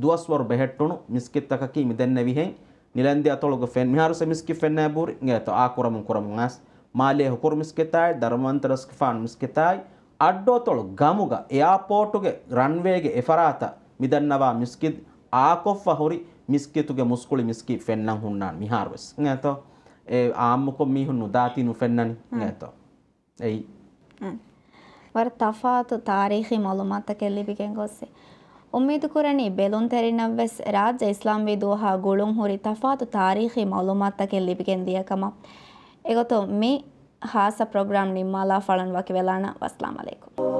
ދުވަސްވަރު ބެހެއްޓުނު މިސްކިތްތަކަކީ މިދެންނެވިހެން ނިލަންދި އަތޮޅުގަ ފެން، މިހާރު ސެ މިސްކިތް ފެންނަ ބުރި އިނގޭތޯ އާ ކުރަމުން ކުރަމުން އައިސް، މާލޭ ހުކުރު މިސްކިތާއި، ދަރުމަންތަރަސްގެފާނު މިސްކިތާއި، އައްޑު އަތޮޅު ގަމުގަ އެއާޕޯޓުގެ ރަންވޭގެ އެފަރާތަށް މިދަންނަވާ މިސްކިތް އާކޮށްފަ ހުރި މިސްކިތުގެ މުސްކުޅި މިސްކިތް ފެންނަން ހުންނާނެ މިހާރުވެސް. އިނގޭތޯ؟ އެ އާއްމުކޮށް މީހުން ނުދާތީ ނުފެންނަނީ. އިނގޭތޯ؟ އެއީ. ވަރަށް ތަފާތު ތާރީޚީ މައުލޫމާތުތަކެއް ލިބިގެން ގޮއްސެ. އުއްމީދުކުރަނީ ބެލުންތެރިންނަށްވެސް ރާއްޖެ އިސްލާމްވީ ދުވަހާ ގުޅުން ހުރި ތަފާތު ތާރީޚީ މައުލޫމާތުތަކެއް ލިބިގެން ދިޔަ ކަމަށް. އެގޮތުން މި ހާއްސަ ޕްރޮގްރާމް ނިންމާލާ ފަޅުން ވަކިވެލާނަން. ވައްސަލާމް އަލައިކުމް.